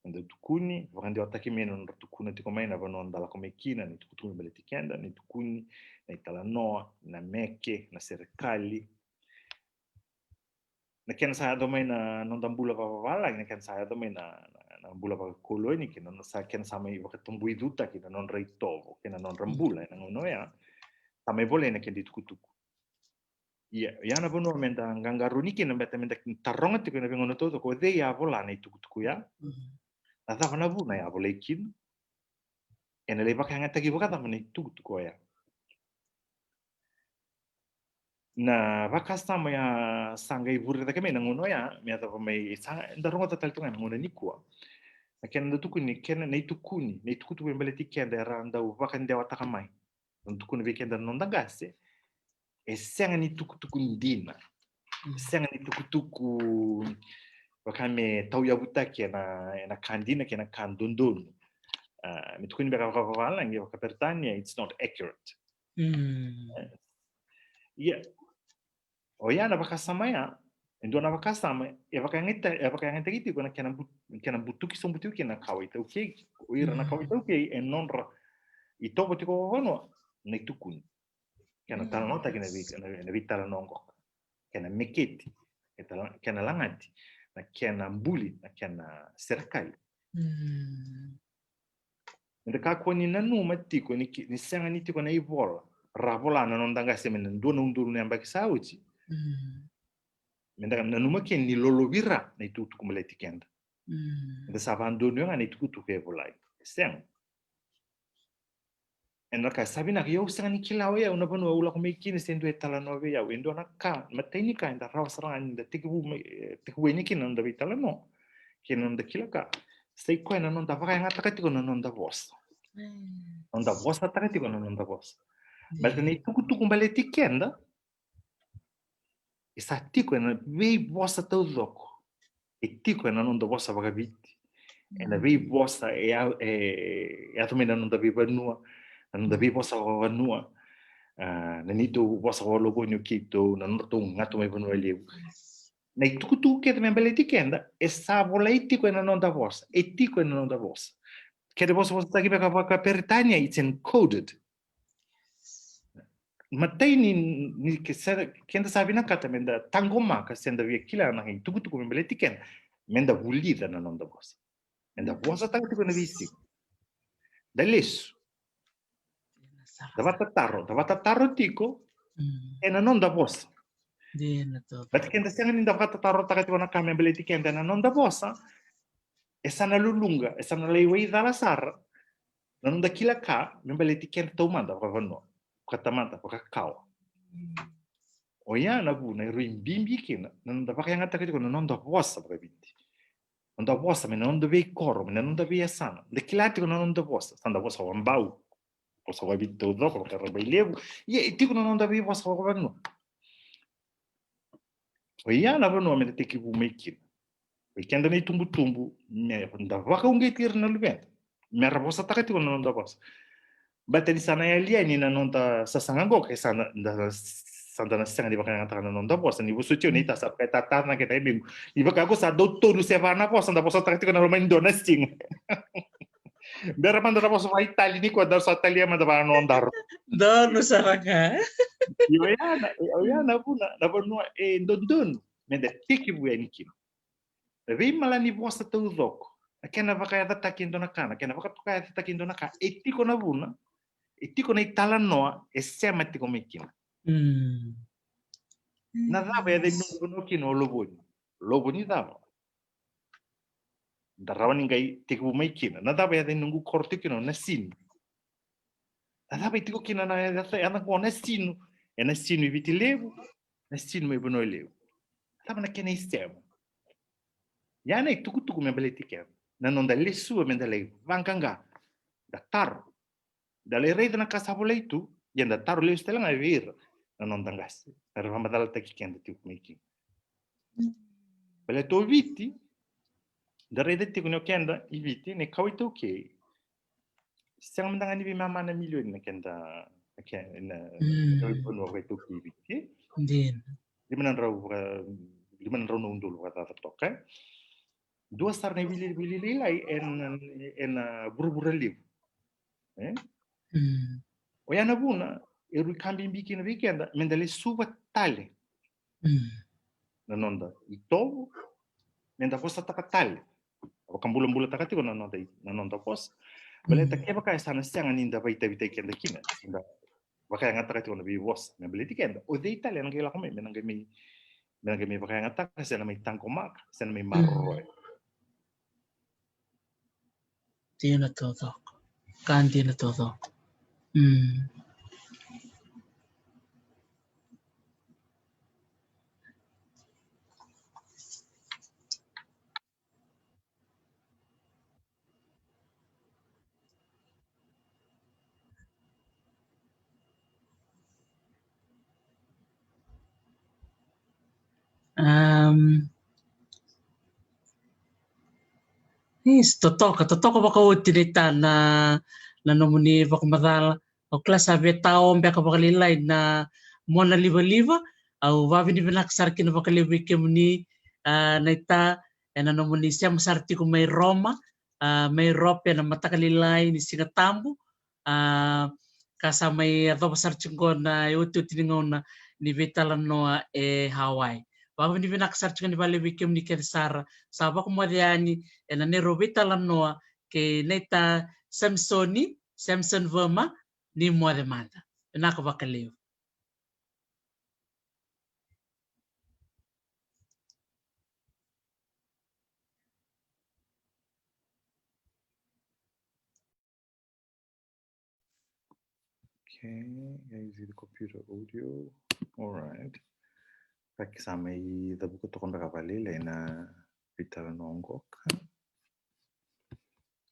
E dau tukuni, vakadewataki mai na nodra tukuna tiko mai na vanua da lako mai kina, na itukutuku me baleti keda, na itukuni, na italanoa, na meke, na serekali. Na kena sa yaco mai na noda bula vakavavalagi, na kena sa yaco mai na, na, na bula vakakoloni, kei na sa, kena sa mai vakatabui cutaki na nodra itovo kei na nodra, mm, bula ena gauna oya. Sa mai volai na keda itukutuku. Ia, ia na vanua me da qaqarauni kina, me da, me da taroga tiko ena veigauna taucoko, o cei a vola na itukutuku ya? Mm. Na cava na vuna e a volai kina? Ena lai vakayagataki vakacava na itukutuku oya? Na vakasama ya sa qai vure cake mai na gauna oya, me yacova mai, e sa, da rogoca tale tu ga na gauna nikua. Na kena da tukuni, kena na itukuni, na itukutuku me baleti keda era dau vakadewataka mai. Na tukuna vei keda na noda qase, e sega ni tukutuku dina. Mm. Sega ni tukutuku vaka me tauyavutaki ena, ena ka dina kei na ka dodonu. A, me tukuni beka vakavavalagi, vakaPeritania, it's not accurate. Mm. E, ia, oya na vakasama ya, e dua na vakasama e vakayagata-, e vakayagataki tiko na kena bu-, kena butuki sobu tiko kina na kawa iTaukei, o ira na kawa, mm, iTaukei, e nodra itovo tiko vakavanua, na itukuni. Kena, mm, talanoataki na vei-, na, na veitalanoa qoka. Kena meketi, kena la-, kena lagati, na kena buli, na kena serekali. Mm. Me da kakua ni nanuma tiko ni ki-, ni sega ni tiko na ivola ra vola na noda qase mai na dua na udolu na yabaki sa oti. Mm. Me da nanuma kina ni lolovira na itukutuku baleti keda. Mm. Me da sa vakadonui ga na itukutuku e volai. E sega. Ena ka sa vinaka, ia au sega ni kila o yau na vanua au lako mai kina se dua e talanoa vei au. E dua na ka, matai ni ka eda rawa sara ga ni da tekivu mai, e, tekivu yani kina na noda veitalanoa kei na noda kila ka, sa i koya na noda vakayagataka tiko na noda vosa. Mm. Noda vosataka tiko na noda vosa. Baleta na itukutuku baleti keda e sa tiko ena veivosa taucoko. E tiko ena noda vosa vakaViti. Ena veivosa e ya-, e, e yaco mai na noda veivanua, na noda veivosa vakavanua. A, na neitou vosa vakalovoni o keitou, na nodratou gato mai Vanua Levu. Na itukutuku kece me baleti keda, e sa volai tiko ena noda vosa, e tiko ena noda vosa. Keda vosavosataki beka vakaPeritania, it's encoded. Matai ni, ni ke sa, keda sa vinakata me da taqomaka se da via kila na itukutuku me baleti keda, me da vulica na noda vosa. Me da vosataka tiko na veisiga. Da lesu. Da vakatataro, da vakatataro tiko, mm, ena noda vosa. Dina toka. Baleta keda sega ni da vakatatarotaka tiko na ka me baleti keda ena noda vosa, e sa na luluqa, e sa na lai waicala sara na noda kila ka me baleti keda taumada vakavanua, vakatamata, vakakawa. Mm. Oya na vuna e rui bibi kina na noda vakayagataka tiko na noda vosa vakaViti. Noda vosa mai na noda veikoro, mai na noda veiyasana. Da kila tiko na noda vosa, sa da vosa vakabau, vosa vakaViti taucoko, vakarabailevu. Ia e tiko na noda veivosa vakavanua. Oya na vanua me da tekivu mai kina. Oi keda na itubutubu, me da vakauqeti ira na luveda me ra vosataka tiko na noda vosa. Baleta ni sa na yali yani na noda sasaga qo, ke sa na, da, sa da na sega ni vakayagataka na noda vosa. Ni vosoti au na ita sa vakayagataka na kena imequ. Ni vaka ko sa dau tolu se va na vosa da vosataka tiko na loma ni dua na siga. Bera mada na vosa vakaItali ni ko da sa talia mada va na nodaru. Donu sara ga. Io, oya na, oya na vuna, na vanua e dodonu me da tekivu yani kina. Na veimalanivosa taucoko Na kena vakayacataki e dua na ka, na kena vakatokayaca e dua na ka, e tiko na vuna, e tiko na italanoa e sema tiko mai kina. Na cava e yaca ni noqu vanua kina o Lovoni? Lovoni cava? Da rawa ni qai tekivu mai kina. Na cava e yaca ni noqu koro tiko kina o Nasinu? Na cava e tiko kina na yaca, yaca qo Nasinu? E Nasinu i Viti Levu, Nasinu mai Vanua Levu. Na cava na kena isema? Ya na itukutuku me baleti keda. Na noda lesuva me da lai vaqaqa, da taro. Da lai raica na ka sa volai tu, ia da taro lesu tale ga vei ira na noda qase, era vakamacalataki keda tiko mai kina. Baleta o Viti, da raica tiko ni o keda i Viti, na kawa iTaukei, sega mada ga ni veimama na milioni na keda, na ke-, na, na vanua vakaiTaukei i Viti. Lima na drau vaka, lima na drau na udolu vakacaca toka. Dua sara na iwiliwili lailai ena, ena vuravura levu. E? Oya na vuna e rui ka bibi kina vei keda me da lesuva tale na noda itovo, me da vosataka tale, vakabulabulataka tiko na noda, na noda vosa. Baleta kevaka e sa na sega ni da vakaitavitaki keda kina, da vakayagataka tiko na veivosa me baleti keda, o cei tale ena qai lako mai me na qai mai, me na qai mai vakayagataka, se na mai taqomaka, se na mai maroroya? Dina taucoko. Ka dina taucoko. Um, is, totoka, totoka vakaoti na ita na, na nomuni vakamacala. Au kila sa via tao beka vakalailai na mona livaliva. Au vavinavinaka sara kina vakalevu vei kemuni, a, na ita, ena nomuni sema sara tiko mai Roma, a, mai Europe ena mataka lailai ni Siga Tabu. A, ka sa mai yacova sara tiko na iotioti ni gauna ni veitalanoa e Hawaii. Vavinavinaka sara tiko ni vakalevu vei kemuni kece sara sa vakamoce yani ena neirau veitalanoa kei na ita Samisoni, Samson Vama, ni moce mada. Vinaka vakalevu. Okay, I see the computer audio. All right. Vaki sa mai cavuka toka beka vakalailai na veitalanoa qoka.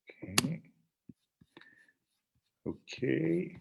Okay. Okay.